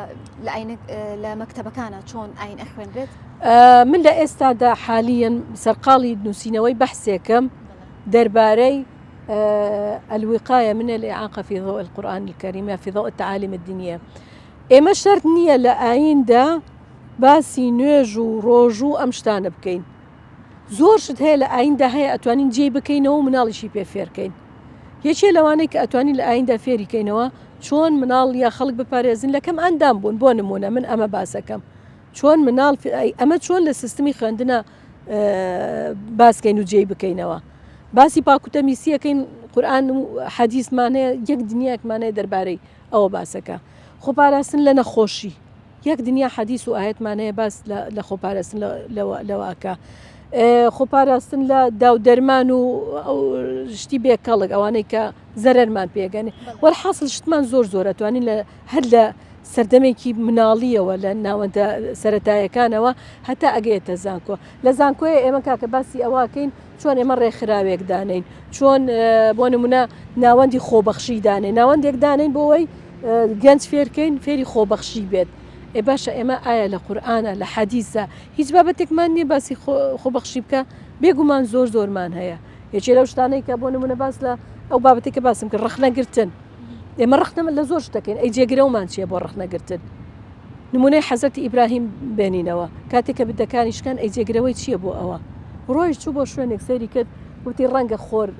لە ئاین لە مەکتەبەکانە چۆن ئاین ئەخوێنرێت من لە ئێستادا حالیەن سەرقاڵی نووسینەوەی بەحسێکم دەربارەی الوقایە من الاعاقە فی ضوء القرآن الکریم یا فی ضوء التعالیم الدینیە ئێمە شەرت نییە لە ئاییندا باسی نوێژ و ڕۆژ و ئەم شتانە بکەین زۆر شت هەیە لە ئاییندا هەیە ئەتوانین جێی بکەینەوە و مناڵیشی پێ فێرکەین یەکێ لەوانەی کە ئەتوانین لە ئاییندا فێری کەینەوە چۆن مناڵ یا خەڵک بپارێزن لە کەم ئەندام بوون بۆ نمونە من ئەمە باسەکەم چۆن مناڵ ئەمە چۆن لە سیستمی خوێندنە باسکەین و جێی بکەینەوە باسی پاکوتەمیسیەکەین قورآن و حەدیسمان هەیە یەک دنیاکمان هەیە دەربارەی ئەوە باسەکە خۆپاراستن لە نەخۆشی یەک دنیا حەدیس و ئاەتمان هەیە باس لە خۆپاراستن لەوەکە خۆپاراستن لە داو دەرمان و شتی بێکەڵک ئەوانەی کە زەرەرمان پێگەن وەرحاصل شتمان زۆر زۆرە توانین لە هەر لە سەردەمێکی مناڵیەوە لە ناوەندە سەرەتایەکانەوە هەتا ئەگەیەتە زانکۆ لە زانکۆیە ئێمە کاکە باسی ئەوەکەین چۆن ئێمە ڕێکخراوێک دانین چۆن بۆ نمونە ناوەندی خۆبەخشی دانێ ناوەندێک دانین بۆ ئەوەی گەنج فێرکەین فێری خۆبەخشی بێت ئێ باشە ئێمە ئایا لە قورئانە لە حەدیسە هیچ بابەتێکمان نییە باسی خۆبەخشی بکە بێگومان زۆر زۆرمان هەیە یەکێ لەو شتانەی کە بۆ نمونە باس لە ئەو بابەتێک کە باسم کرد ڕەخنەگرتن ئێمە ڕەخنە لە زۆر شت دەکەین ئەی جێگرەوەمان چییە بۆ ڕەخنەگرتن نمونەی حەزرەتی ئیبراهیم بێنینەوە کاتێک کە بتەکانی شکان ئەی جێگرەوەی چییە بۆ ئەوە ڕۆیشت چوو بۆ شوێنێک سەیری کرد وتی ڕەنگە خۆر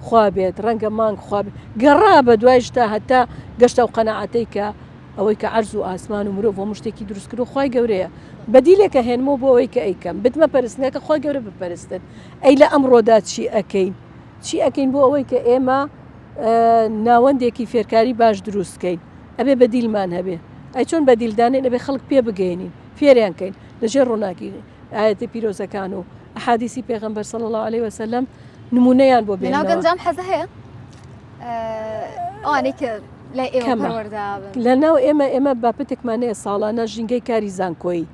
خوا بێت ڕەنگە مانگ خوا بێت گەڕا بە دوای شتا هەتا گەشتە و قەناعەتەی کە ئەوەی کە عەرز و ئاسمان و مرۆڤ هەموو شتێکی دروست کردو خوای گەورەیە بەدیلێکە هێنمەوە بۆ ئەوەی کە ئەیکەم بتمە پەرستنەکە خوای گەورە بپەرستن ئەی لە ئەمڕۆدا چی ئەکەین چی ئەکەین بۆ ئەوەی کە ئێمە ناوەندێکی فێرکاری باش دروست کەین ئەبێ بەدیلمان هەبێ ئەی چۆن بەدیل دانێن ئەبێ خەڵک پێ بگەێنین فێریان کەین لەژێر ڕووناکی ئاەتی پیرۆزەکان و ئەحادیسی پێغەمبەر صلی الله علیه وسلم نمونەیان بۆ بێنەوە گەنجان حەزە هەیە ئەوانەی کە لای ئێوە پەروەردە لە ناو ئێمە ئێمە باپتێکمان هەیە ساڵانە ژینگەی کاری زانکۆیی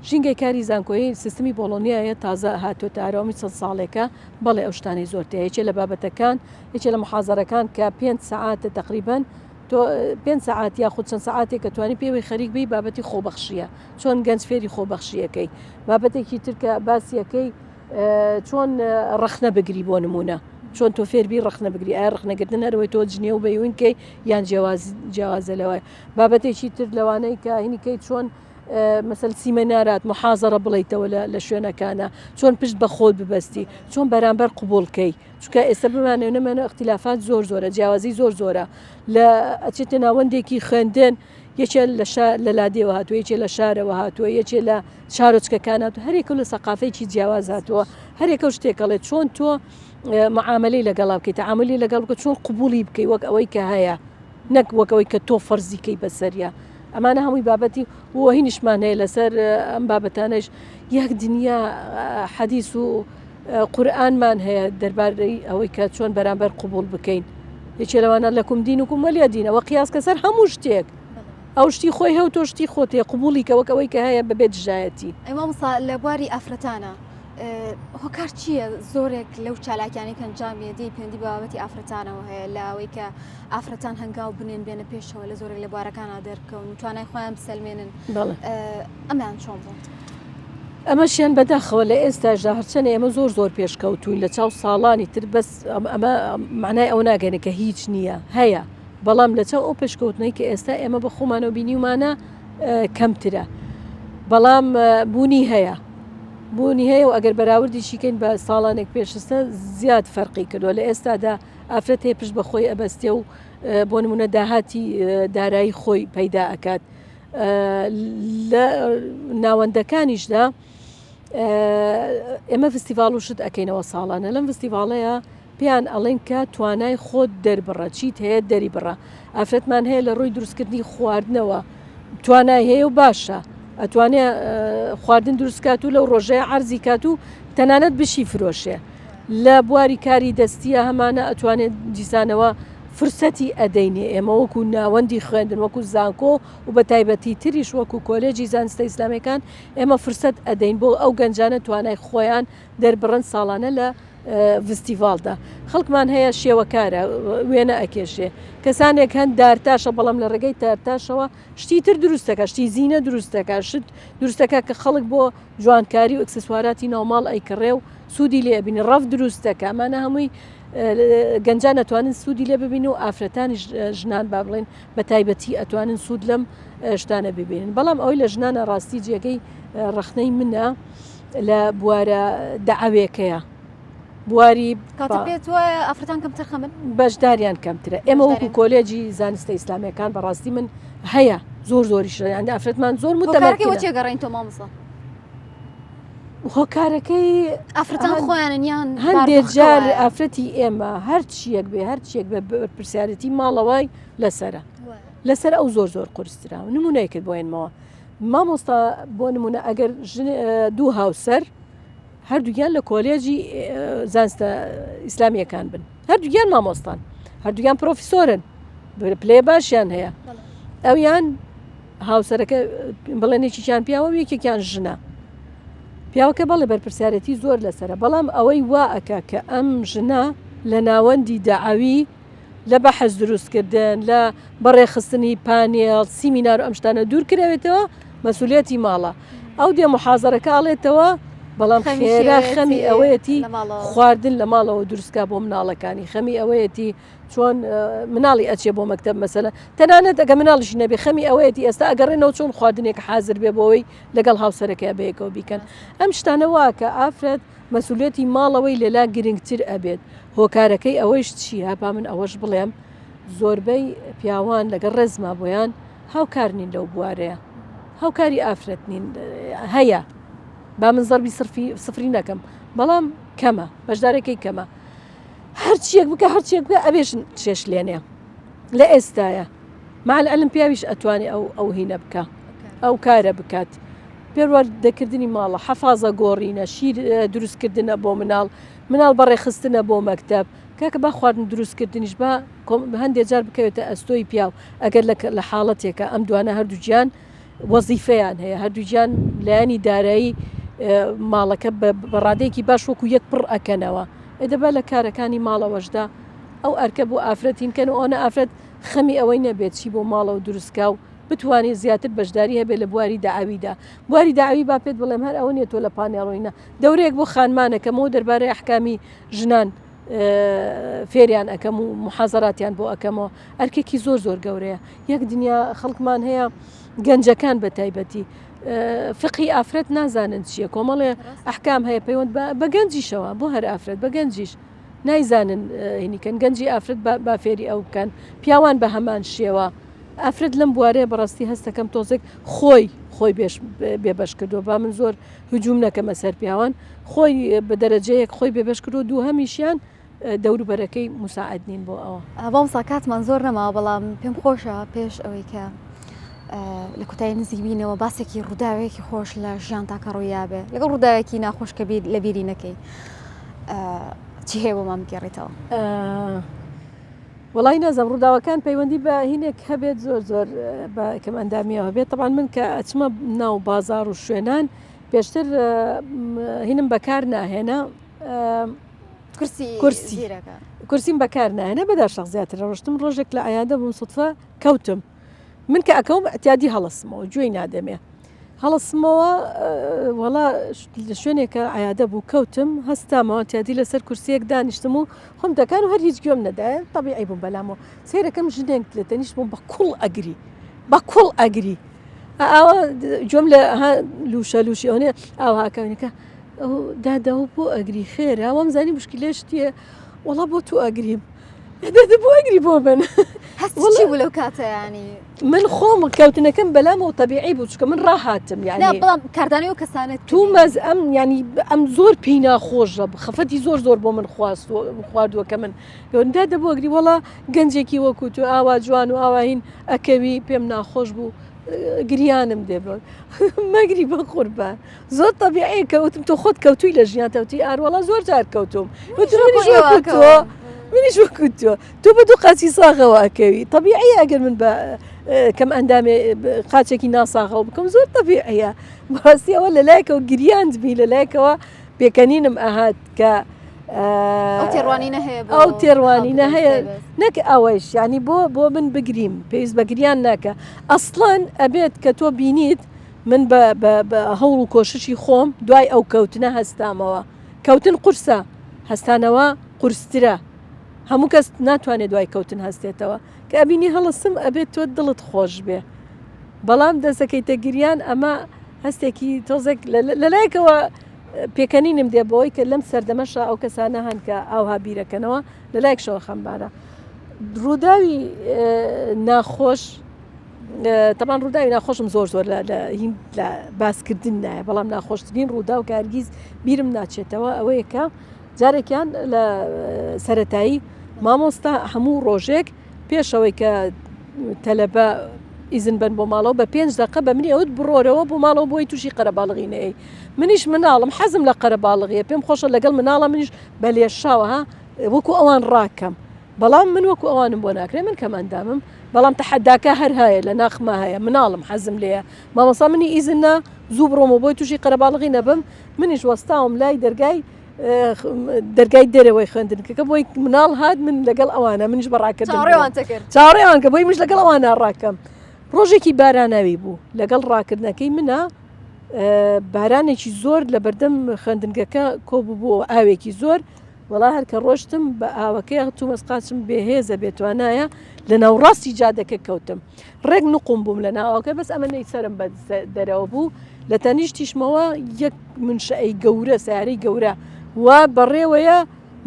ژینگەی کاری زانکۆیی سیستمی بۆڵۆنیایە تازە هاتووەتە ئارامی چەند ساڵێکە بەڵێ ئەو شتانەی زۆر تیا یەکێ لە بابەتەکان یەکێ لە محازەرەکان کە پێنج سەعاتە تقریبان تۆ پێنج سەعات یاخود چەند سەعاتێک کە توانی پێوەی خەریک بی بابەتی خۆبەخشیە چۆن گەنج فێری خۆبەخشیەکەی بابەتێکی تر کە باسیەکەی چۆن ڕەخنە بگری بۆ نمونە چۆن تۆ فێربی ڕەخنە بگری ئایا ڕەخنەگرتن هەرەوەی تۆ جنێو بەیون کەی یان جیاواز جیاوازە لەوە بابەتێکی تر لەوانەی کە هینیکەی چۆن مەسەل سیمەنارات محازەرە بڵیتەوە لە شوێنەکانە چۆن پشت بە خۆت ببەستی چۆن بەرامبەر قوبولکەی چونکە ئێستا بمانەوێ نەمانەوێ ئیختیلافات زۆر زۆرە جیاوازی زۆر زۆرە لە ئەچێتە ناوەندێکی خوێندن یەکێ لە شا لە لادێوە هاتووە یەکێ لە شارەوە هاتووە یەکێ لە شارۆچکەکان هاتووە هەرێکە لە سەقافەیەکی جیاواز هاتووە هەرێکە و شتێکەڵێ چۆن تۆ معاملەی لەگەڵا بکەیت تعاملی لەگەڵ بکە چۆن قوبولی بکەی وەک ئەوەی کە هەیە نەک وەک ئەوەی کە تۆ فەرزی کەی بەسەریا. ئەمانە هەمووی بابەتی و هینیشمان هەیە لەسەر ئەم بابەتانەش یەک دنیا حەدیس و قورئانمان هەیە دەربارەی ئەوەی کە چۆن بەرامبەر قوبول بکەین یەکێ لەوانە لەکم دینکم وەلیە دینەوە قیاس کە سەر هەموو شتێک ئەو شتی خۆی هەو تۆ شتی خۆت هەیە قوبولی کە وەک ئەوەی کە هەیە بەبێ دژایەتی. ئەی مامۆستا لە بواری ئافرەتانە هۆکار چییە زۆرێک لەو چالاکیانەی کە ئەنجامی دەی پەیوەندی بە بابەتی ئافرەتانەوە هەیە لە ئەوەی کە ئافرەتان هەنگاو بنێن بێنە پێشەوە لە زۆرێک لە بوارەکانە دەربکەون و توانای خۆیان بسەلمێنن ئەمەیان چۆن بوو؟ ئەمەشیان بەداخەوە لە ئێستاشدا هەرچەنە ئێمە زۆر زۆر پێشکەوتوین لە چاو ساڵانی تر بەس ئەمە معنای ئەو ناگەێنێ کە هیچ نییە هەیە بەڵام لە چاو ئەو پێشکەوتنەی کە ئێستا ئێمە بە خۆمانەوە بینیومانە کەمترە بەڵام بوونی هەیە بوونی هەیە و ئەگەر بەراوردیشی کەین بە ساڵانێک پێشستە زیاد فەرقی کردووە لە ئێستادا ئافرەت هەیە پشت بە خۆی ئەبەستێ و بۆ نمونە داهاتی دارایی خۆی پەیدا ئەکات لە ناوەندەکانیشدا ئێمە فستیڤاڵ و شت ئەەکەینەوە ساڵانە لەم فستیڤاڵەیە پێیان ئەڵێن کە توانای خۆت دەربڕە چیت هەیە دەریبڕە ئافرەتمان هەیە لە ڕووی دروستکردنی خواردنەوە توانای هەیە و باشە ئەتوانێ خواردن دروستکات و لەو ڕۆژەیە عەرزی کات و تەنانەت بشی فرۆشێ لە بواری کاری دەستیە هەمانە ئەتوانێت دیسانەوە فرسەتی ئەدەینێ ئێمە وەکو ناوەندی خوێندن وەکو زانکۆ و بە تایبەتی تریش وەکو کۆلێجی زانستە ئیسلامیەکان ئێمە فرسەت ئەدەین بۆ ئەو گەنجانە توانای خۆیان دەربڕن ساڵانە لە ڤستیڤاڵدا خەڵکمان هەیە شێوەکارە وێنە ئەکێشێ کەسانێک هەن دارتاشە بەڵام لە ڕێگەی تارتاشەوە شتی تر دروستەکە شتی زیینە دروستەکە شت دروستەکە کە خەڵک بۆ جوانکاری و ئەکسسواراتی ناوماڵ ئەیکڕێ و سوودی لێ ئەبینی ڕەف دروستەکە ئەمانە هەمووی گەنجان ئەتوانن سوودی لێ ببین و ئافرەتانیش ژنان با بڵێن بە تایبەتی ئەتوانن سوود لەم شتانە ببینن بەڵام ئەوەی لە ژنانە ڕاستی جێگەی ڕەخنەی منە لە بوارە دەعەوێکەیە بواری کاتە پێت وایە ئافرەتان کەمتر خەمن بەشداریان کەمترە ئێمە وەکو کۆلێجی زانستە ئیسلامیەکان بەڕاستی من هەیە زۆر زۆریش یان ئافرەتمان زۆر متەمەکەی وەچێ گەڕین تۆ مامۆستا هۆکارەکەی ئافرەتان خۆیانن یان هەندێک جار ئافرەتی ئێمە هەرچیەک بێ هەرچیەک بێ بەرپرسیارەتی ماڵەوەی لەسرە لەسەر ئەو زۆر زۆر قورسترا نمونەیەکت بۆ هێنمەوە مامۆستا بۆ نمونە ئەگەر دوو هاوسەر هەردووگیان لە کۆلێجی زانستە ئیسلامیەکان بن هەردووگیان مامۆستان هەردووگیان پرۆفیسۆرن پلێ باشیان هەیە ئەویان هاوسەرەکە بڵێن یەکێکیان پیاوە و یەکێکیان ژنە پیاوەکە بەڵێ بەرپرسیارەتی زۆر لەسرە بەڵام ئەوەی وا ئەکا کە ئەم ژنە لە ناوەندی دەعوی لە بەحس دروستکردن، لە بەڕێخستنی پانێڵ، سیمینار و ئەم شتانە دوور کراوێتەوە، مەسولیەتی ماڵە. ئەو دێ موحازەرەکە ئەڵێتەوە، بەڵام خێرا خەمی ئەوەیەتی خواردن لە ماڵەوە دروستکا بۆ مناڵەکانی، خەمی ئەوەیەتی چۆن مناڵی ئەچێ بۆ مەکتەب مەسەلەن، تەنانەت ئەگە مناڵیشی نەبێ خەمی ئەوەیەتی ئێستا ئەگەڕێنەوە چۆن خواردنێک حازر بێ بۆ ئەوەی لەگەڵ هاوسەرەکەیا بەیەکەوە بیکەن. ئەم شتانە وا کە ئافرەت مەسولیەتی ماڵەوەی لەلا گرنگتر ئەبێت هۆکارەکەی ئەوەیش چیە با من ئەوەش بڵێم زۆربەی پیاوان لەگەڵ ڕێزما بۆیان هاوکار نین لەو بوارەیە هاوکاری ئافرەت نین هەیە با من زەربی سرفی سفری نەکەم بەڵام کەمە بەشدارەکەی کەمە هەرچیەک بکە هەرچیەک بکە ئەبێش چێش لێنێ لە ئێستاە مع العلم پیاویش ئەتوانێ ئەو ئەو هینە بکە ئەو کارە بکات پەروەردەکردنی ماڵە، حەفازە گۆڕینە، شیر دروستکردنە بۆ مناڵ، مناڵ بەڕێخستنە بۆ مەکتەب، کاکە با خواردن دروستکردنیش با هەندێ جار بکەوێتە ئەستۆی پیاو، ئەگەر لە حاڵەتێکا ئەم دوانە هەردووکیان وەزیفەیان هەیە، هەردووکیان لایەنی دارایی ماڵەکە بە ڕادەیەکی باش وەکو یەک پڕ ئەکەنەوە، ئێ دەبا لە کارەکانی ماڵەوەشدا ئەو ئەرکە بۆ ئافرەت هین کەن و ئەوەنە ئافرەت خەمی ئەوەی نەبێت چی بۆ ماڵەوە دروست کا و بتوانێت زیاتر بەشداری هەبێت لە بواری دەعەویدا. بواری دەعەوی با پێت بڵێم هەر ئەوە نیە تۆ لە پانێڵ نا. دەورەیەک بۆ خانمان ئەکەمەوە دەربارەی ئەحکامی ژنان فێریان ئەکەم و محازەراتیان بۆ ئەکەمەوە. ئەرکێکی زۆر زۆر گەورەیە. یەک دنیا خەڵکمان هەیە گەنجەکان بە تایبەتی فقهی ئافرەت نازانن چییە کۆمەڵێ ئەحکام هەیە پەیوەند بە گەنجیشەوە بۆ هەر ئافرەت بە گەنجیش نایزانن هینیکەن گەنجی ئافرەت با فێری ئەو بکەن پیاوان بە هەمان شێوە ئافرەت لەم بوارەیە بەڕاستی هەستەکەم تۆزێک خۆی خۆی بێبەش کردووە با من زۆر هجوم نەکەمە سەر پیاوان خۆی بە دەرەجەیەک خۆی بێبەش کردووە دووهەمیشیان دەوروبەرەکەی موساعد نین بۆ ئەوە. مامۆستا کاتمان زۆر نەماوە بەڵام پێم خۆشە پێش ئەوەی کە. لە کۆتایی نزیک بینەوە باسێکی ڕووداوێکی خۆش لە ژیانتا کە ڕوویابێ لەگەڵ ڕووداوێکی ناخۆش کە بیر لە بیری نەکەی چی هەیە بۆمان بگێڕیتەوە؟ وەڵی نازم ڕووداوەکان پەیوەندی بە هینێک هەبێت زۆر زۆر بە کەم ئەندامیەوە بێت تەبان من کە ئەچمە ناو بازار و شوێنان پێشتر هینم بەکار ناهێنا کورسی کورسی کورسیم بەکار ناهێنا بەدا شەخ زیاتر ڕۆشتم ڕۆژێک لە عیادە بووم سوتفە کەوتم من کە ئەکەوم ئەتیادی هەڵەسمەوە گوێی نادەمێ هەڵەسمەوە وەڵا لە شوێنێکە عیادە بوو کەوتم هەستامەوە تیادی لەسەر کورسیەک دانیشتم و خۆم دەکان و هەر هیچ گوێم نەدایە تەبیعی بووم بەلامەوە سەیرەکەم ژنێک لە تەنیشت بووم بە کوڵ ئەگری بە کوڵ ئەگری ئاوا گوێم لە لوشە لوشی ئەوەنێ ئاوا کەونەکە ئەو دادا و بۆ ئەگری خێرا وام زانی مشکلێ شتیە وەڵا بۆ تو ئەگریم دەدە بۆ ئەگری بۆ من هەست چی بوو لەو کاتە ینی من خۆم کەوتنەکەم بەلامەوە تەبیعی بوو چونکە من ڕاهاتم یعنی بەڵام کاردانەوەی ئەو کەسانەت تو مەز ئەم ینی ئەم زۆر پێی ناخۆشە خەفەتی زۆر زۆر بۆ من خواست خواردووە کە من دادە بۆ ئەگری وەڵا گەنجێکی وەکو تو ئاوا جوان و ئاواهین ئەکەوی پێم ناخۆش بوو گریانم دێ بە مەگری بە قوربان زۆر تەبیعیە کە وتم تۆ خۆت کەوتوی لە ژیان تەوتی ئاروەڵا زۆر جار کەوتوم وتم منیش وەکو تۆ منیش وەکو تۆ تۆ بە دوو قاچی ساغەوە ئەکەوی تەبیعیە ئەگەر من بە کەم ئەندامێ قاچێکی ناساغەوە بکەم زۆر تەبیعیە بەڕاستی ئەوە لەلایەکەوە گریاندمی لەلایەکەوە پێکەنینم ئەهات کە ئەو تێڕوانینە هەیە ئەو تێڕوانینە هەیە نەک ئەوەیش ینی بۆ بۆ من بگریم پێویست بە گریان ناکە ئەسڵەن ئەبێت کە تۆ بینیت من بە بە بە هەوڵ و کۆششی خۆم دوای ئەو کەوتنە هەستامەوە. کەوتن قورسە، هەستانەوە قورسترە. هەموو کەس ناتوانێ دوای کەوتن هەستێتەوە. کە ئەبینی هەڵسم ئەبێت تۆ دڵت خۆش بێ. بەڵام دەستەکەیتە گریان ئەمە هەستێکی تۆزێک لە لایەکەوە پێکەنینم دێ بەوەی کە لەم سەردەمەشا ئەو کەسانە هەن کە ئاوها بیرەکەنەوە لە لایەکشەوە خەمبارە. ڕووداوی ناخۆش تەبان ڕووداوی ناخۆشم زۆر زۆر لە هین لە باسکردن نایە بەڵام ناخۆشترین ڕووداو کە هەرگیز بیرم ناچێتەوە ئەوەیە کە جارێکیان لە سەتایی مامۆستا هەموو ڕۆژێک پێشەوەی کە تەلەبە ئیزن بن بۆ ماڵەوە بە پێنج دقە بە منی ئەوت بڕۆرەوە بۆ ماڵەوە بۆی تووشی قەرەباڵغی نەیەی منیش مناڵم حەزم لە قەرەباڵغیە پێم خۆشە لەگەڵ مناڵە منیش بە لێشاوە ها وەکو ئەوان ڕاکەم بەڵام من وەکو ئەوانم بۆ ناکرێ من کەم ئەندامم بەڵام تەحەداکە هەر هەیە لە ناخما هەیە مناڵم حەزم لێیە مامۆستا منی ئیزن نا زوو بڕۆمەوە بۆی تووشی قەرەباڵغی نەبم منیش وەستاوم لای دەرگای دەرگای دەرەوەی خوێندنکەکە بۆی مناڵ هات من لەگەڵ ئەوانە منیش بە ڕاکردن چاوەڕێوان دەکرد چاوەڕێوان کە بۆی منیش لەگەڵ ئەوانە ڕاکەم ڕۆژێکی باراناوی بوو لەگەڵ ڕاکردنەکەی منە بارانێکی زۆر لە بەردەم خوێندنگەکە کۆبوو ئاوێکی زۆر وەڵا هەر کە ڕۆشتم بە ئاوەکەیا تومەز قاچم بێ هێزە بێ توانایە لە ناوڕاستی جادەکە کەوتم ڕێک نقوم بووم لە ناوەکە بەس ئەمە نەی سەرم بە دەرەوە بوو لە تەنیشتیشمەوە یەک منشەی گەورە سیارەی گەورە وا بەڕێوەیە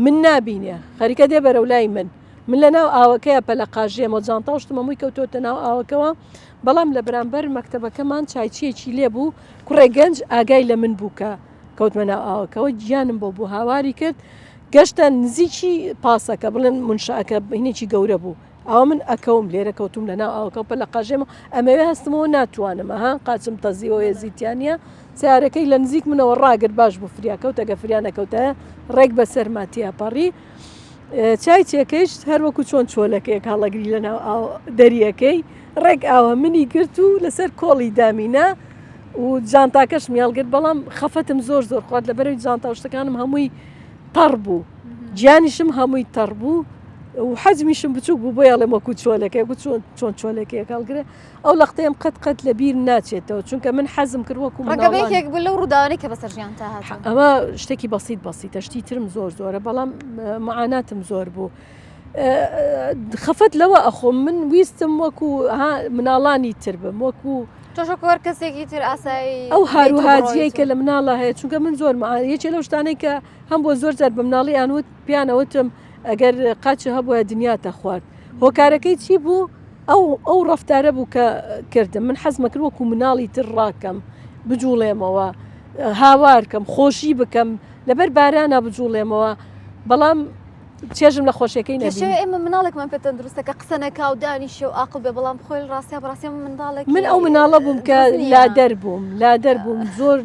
من نابینێ خەریکە دێ بەرەو لای من من لە ناو ئاوەکەیە پەلەقاژێمەوە جانتا و شتم هەمووی کەوتۆتە ناو ئاوەکەوە بەڵام لە بەرامبەر مەکتەبەکەمان چایچیەکی لێ بوو کوڕێ گەنج ئاگای لە من بوو کە کەوتمە ناو ئاوەکەوە گیانم بۆ بوو هاواری کرد گەشتە نزیکی پاسەکە بڵێن منشەکە هینێکی گەورە بوو ئەوە من ئەکەوم لێرە کەوتم لە ناو ئاوەکە پە لە قاژێمە ئەمەوێ هەستمەوە ناتوانم ها قاچم تەزیەوە هێزیتیانە سیارەکەی لە نزیک منەوە ڕاگرت باش بوو فریا کەوتەگە فریا نەکەوتە ڕێک بەسەر ماتیاپەڕی چای چێکەیش هەر وەکو چۆن چۆلەکەیەک هەڵەگری لە ناو ئاو دەریەکەی ڕێک ئاوە منی گرت و لەسەر کۆڵی دامینا و جانتاکەشمی هەڵگرت بەڵام خەفەتم زۆر زۆر خوارد لەبەرەوەی جانتا و شتەکانم هەمووی تەڕ بوو گیانیشم هەمووی تەڕ بوو و حەجمیشم بچووک بوو بۆیە ئەڵێم وەکو چۆلەکەیەک و چۆن چۆن چۆلەکەیەک هەڵگرێ ئەو لەقتەیەم قەت قەت لە بیر ناچێتەوە چونکە من حەزم کرد وەکو ڕەنگە بە یەکێک بوو لەو ڕووداوانەی کە بەسەر ژیانتا هاتوون. ئەمە شتێکی بەسیت بەسیتە شتی ترم زۆر زۆرە بەڵام معاناتم زۆر بوو. خەفەت لەوە ئەخۆم من ویستم وەکو مناڵانی تر بم وەکو تۆش وەکو هەر کەسێکی تر ئاسایی ئەو هاروهاجیەی کە لە مناڵە هەیە چونکە من زۆر یەکێ لەو شتانەی کە هەم بۆ زۆر جار بە مناڵیان وت پیانەوتم ئەگەر قاچ هەبووە دنیاتە خوارد هۆکارەکەی چی بوو ئەو ئەو ڕفتارە بوو کە کردم من حەزمە کرد وەکو مناڵی تر ڕاکەم بجوڵێمەوە هاوارکەم خۆشی بکەم لەبەر بارانە بجوڵێمەوە بەڵام. چێژم لە خۆشیەکەی نەبینی. کێشەوە ئێمە مناڵێکمان پێ تەندروستە کە قسە نەکا و دانیشێ و ئاقڵ بێ بەڵام خۆی لە ڕاستیا بەڕاستی ئەمە مناڵێکی من ئەو مناڵە بووم کە دروست نییە. لادەر بووم لادەر بووم زۆر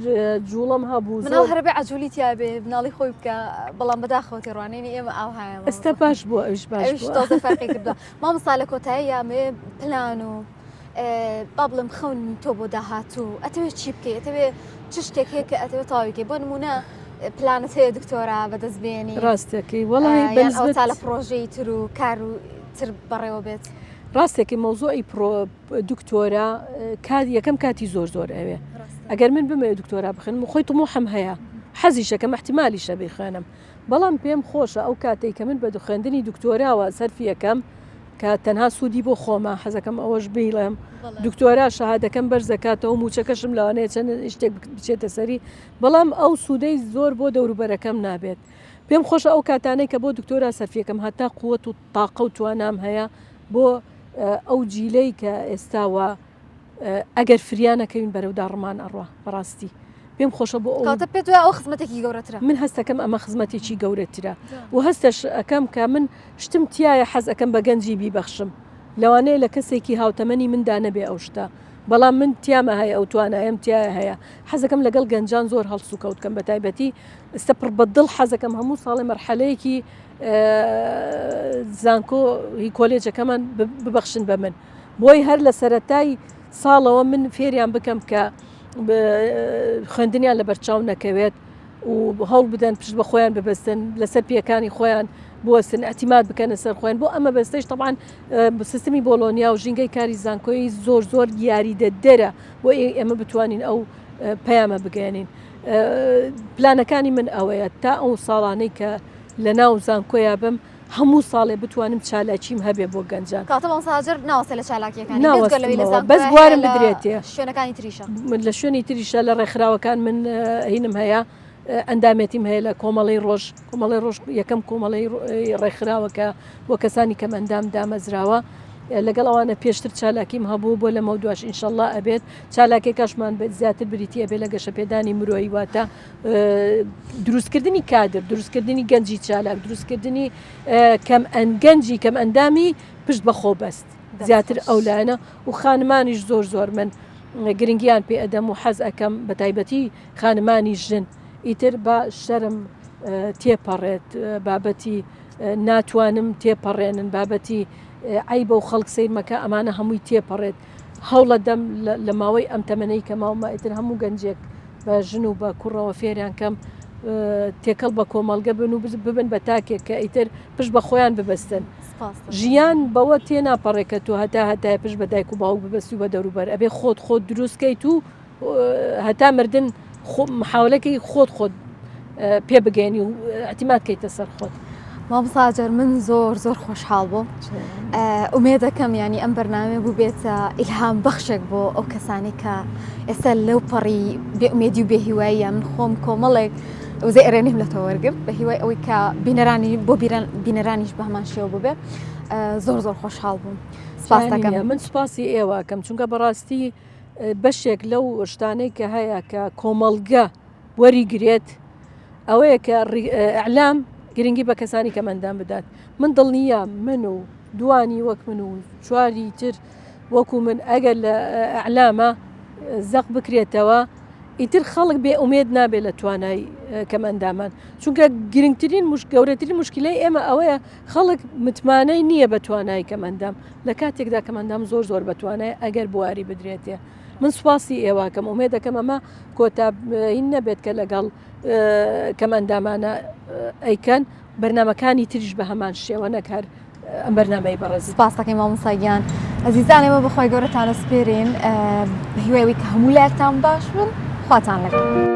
جوڵەم هەبوو مناڵ زۆر هەر بێ عەجولی تیا بێ مناڵی خۆی بکا بەڵام بەداخەوە تێڕوانینی ئێمە ئاوهایە ئێستا مامۆستا. باش بووە ئەویش باش ئەویش بووە. تۆزێ فەرقی کردووە مامۆستا لە کۆتاییا ئەمەوێ پلان و با بڵێم خەونی تۆ بۆ داهاتوو ئەتەوێت چی بکەی ئەتەوێ چ شتێک هەیە کە ئەتەوێت تەواوی کەی بۆ نمونە پلانت هەیە دکتۆرا بەدەست بێنی ڕاستەکەی وەڵی یان ئەوە تا لە پرۆژەی تر و کار و تر بەڕێوە بێت ڕاستێکی مەوزوعی پرۆ دکتۆرا کات یەکەم کاتی زۆر زۆر ئەوێ ئەگەر من بمەوێ دکتۆرا بخێنم خۆی طموحم هەیە حەزیشەکەم احتیمالیشە بیخوێنم بەڵام پێم خۆشە ئەو کاتەی کە من بە خوێندنی دکتۆراوە سەرفی ئەکەم کە تەنها سوودی بۆ خۆمە حەزەکەم ئەوەش بیڵێم دکتۆرا شەهادەکەم بەرزەکاتەوە موچەکەشم لەوانەیە چەند شتێک بچێتە سەری بەڵام ئەو سوودەی زۆر بۆ دەوروبەرەکەم نابێت پێم خۆشە ئەو کاتانەی کە بۆ دکتۆرا سەرفیەکەم هەتا قوت و تاقە و توانام هەیە بۆ ئەو جیلەی کە ئێستاوە ئەگەر فریا نەکەوین بەرەو داڕمان ئەڕوا بەڕاستی پێم خۆشە بۆ ئەو کەواتە پێت وایە ئەوە خزمەتێکی گەورەترە؟ من هەستەکەم ئەمە خزمەتێکی گەورەترە و هەستەش ئەکەم کە من شتم تایە حەز ئەکەم بە گەنجی بیبەخشم لەوانەیە لە کەسێکی هاوتەمەنی مندا نەبێ ئەو شتە بەڵام من تیامە هەیە ئەو توانایەم تایە هەیە حەزەکەم لەگەڵ گەنجان زۆر هەڵسوکەوت کەم بە تایبەتی ئێستا پڕ بە دڵ حەزەکەم هەموو ساڵێ مەرحەلەیەکی زانکۆ هی کۆلێجەکەمان ببەخشن بە من بۆی هەر لە سەرەتای ساڵەوە من فێریان بکەم کە خوێندنیان لەبەرچاو نەکەوێت و هەوڵ بدەن پشت بە خۆیان ببەستن لەسەر پێیەکانی خۆیان بوەستن ئەتیماد بکەنە سەر خۆیان بۆ ئەمە بەستەش طبعاان سیستمی بۆلۆنیا و ژینگەی کاری زانکۆی زۆر زۆر یاریدەدەرە بۆ ئێمە بتوانین ئەو پەیامە بگەێنین پلانەکانی من ئەوەیە تا ئەو ساڵانەی کە لە ناو زانکۆیا بم هەموو ساڵێ بتوانم چالاکیم هەبێ بۆ گەنجان. کەواتە مامۆستا هاجەر ناوەستێ لە چالاکییەکانی بێجگە لەوەی لە ناوەستمەوە زانکۆیا بەس هەیە بوارم لە بدرێتێ. شوێنەکانی تریشە. من لە شوێنی تریشە لە ڕێکخراوەکان من هینم هەیە ئەندامێتیم هەیە لە کۆمەڵەی ڕۆژ کۆمەڵەی ڕۆژ یەکەم کۆمەڵەی ڕێکخراوە کە بۆ کەسانی کەمئەندام دامەزراوە لەگەڵ ئەوانە پێشتر چالاکیم هەبوو بۆ لەمەودواش ئینشەڵڵا ئەبێت چالاکیەکەشمان زیاتر بریتی ئەبێت لە گەشەپێدانی مرۆیی واتە دروستکردنی کادر، دروستکردنی گەنجی چالاک، دروستکردنی کەم گەنجی کەم ئەندامی پشت بە خۆ بەست زیاتر ئەو لایەنە و خانمانیش زۆر زۆر من گرنگیان پێ ئەدەم و حەز ئەەکەم بە تایبەتی خانمانی ژن ئیتر بە شەرم تێپەڕێت بابەتی ناتوانم تێپەڕێنن بابەتی عیبە و خەڵک سیرمەکە ئەمانە هەمووی تێپەڕێت هەوڵەدەم لە ماوەی ئەم تەمەنەی کە ماومە ئیتر هەموو گەنجێک بە ژن و بە کوڕەوە فێریان کەم تێکەڵ بە کۆمەڵگە بن و ببن بە تاکێک کە ئیتر پشت بە خۆیان ببەستن. ژیان بەوە تێناپەڕێ کە تۆ هەتا هەتایە پشت بە دایک و باوک ببەستی و بە دەوروبەر ئەبێ خۆت خۆت دروست کەیت و هەتا مردن محاولەکەی خۆت خۆت پێ بگەێنی و اعتیماد کەیتە سەر خۆت. مامۆستا هاجەر من زۆر زۆر خۆشحاڵ بووم ئومێدەکەم ینی ئەم بەرنامەیە بووبێتە ئیلهام بەخشێک بۆ ئەو کەسانی کە ئێستا لەو پەڕی بێئومێدی و بێهیواییە من خۆم کۆمەڵێک وزەی ئەرێنیم لە تۆ وەرگرت بە هیوای ئەوەی کە بینەرانی بۆ بینەرانیش بە هەمان شێوە ببێ زۆر زۆر خۆشحاڵ بووم سپاس دەکەم من سپاسی ئێوەکەم چونکە بەڕاستی بەشێک لەو شتانەی کە هەیە کە کۆمەڵگە وەریگرێت ئەوەیە کە ئیعلام گرنگی بە کەسانی کەمئەندام بدات من دڵنیام من و دوانی وەک من و چواری تر وەکو من ئەگەر لە ئیعلامە زەق بکرێتەوە ئیتر خەڵک بێ ئومێد نابێت لە توانای کەمئەندامان چونکە گرنگترین مش گەورەترین مشکلەی ئێمە ئەوەیە خەڵک متمانەی نییە بە توانای کەمئەندام لە کاتێکدا کەمئەندام زۆر زۆر بە توانای ئەگەر بواری بدرێتێ من سوپاسی ئێوەکەم ئومێد دەکەم ئەمە کۆتا هین نەبێت کە لەگەڵ کەمئەندامانە ئەیکەن بەرنامەکانی تریش بە هەمان شێوە نەک هەر ئەم بەرنامەی بەڕێز. سپاس دەکەین مامۆستا گیان. ئەزیزان ئێمە بەخوای گەورەتان ئەسپێرین بە هیوای ئەوەی کە هەموو لایەکتان باش بن خواتان لەگەڵ.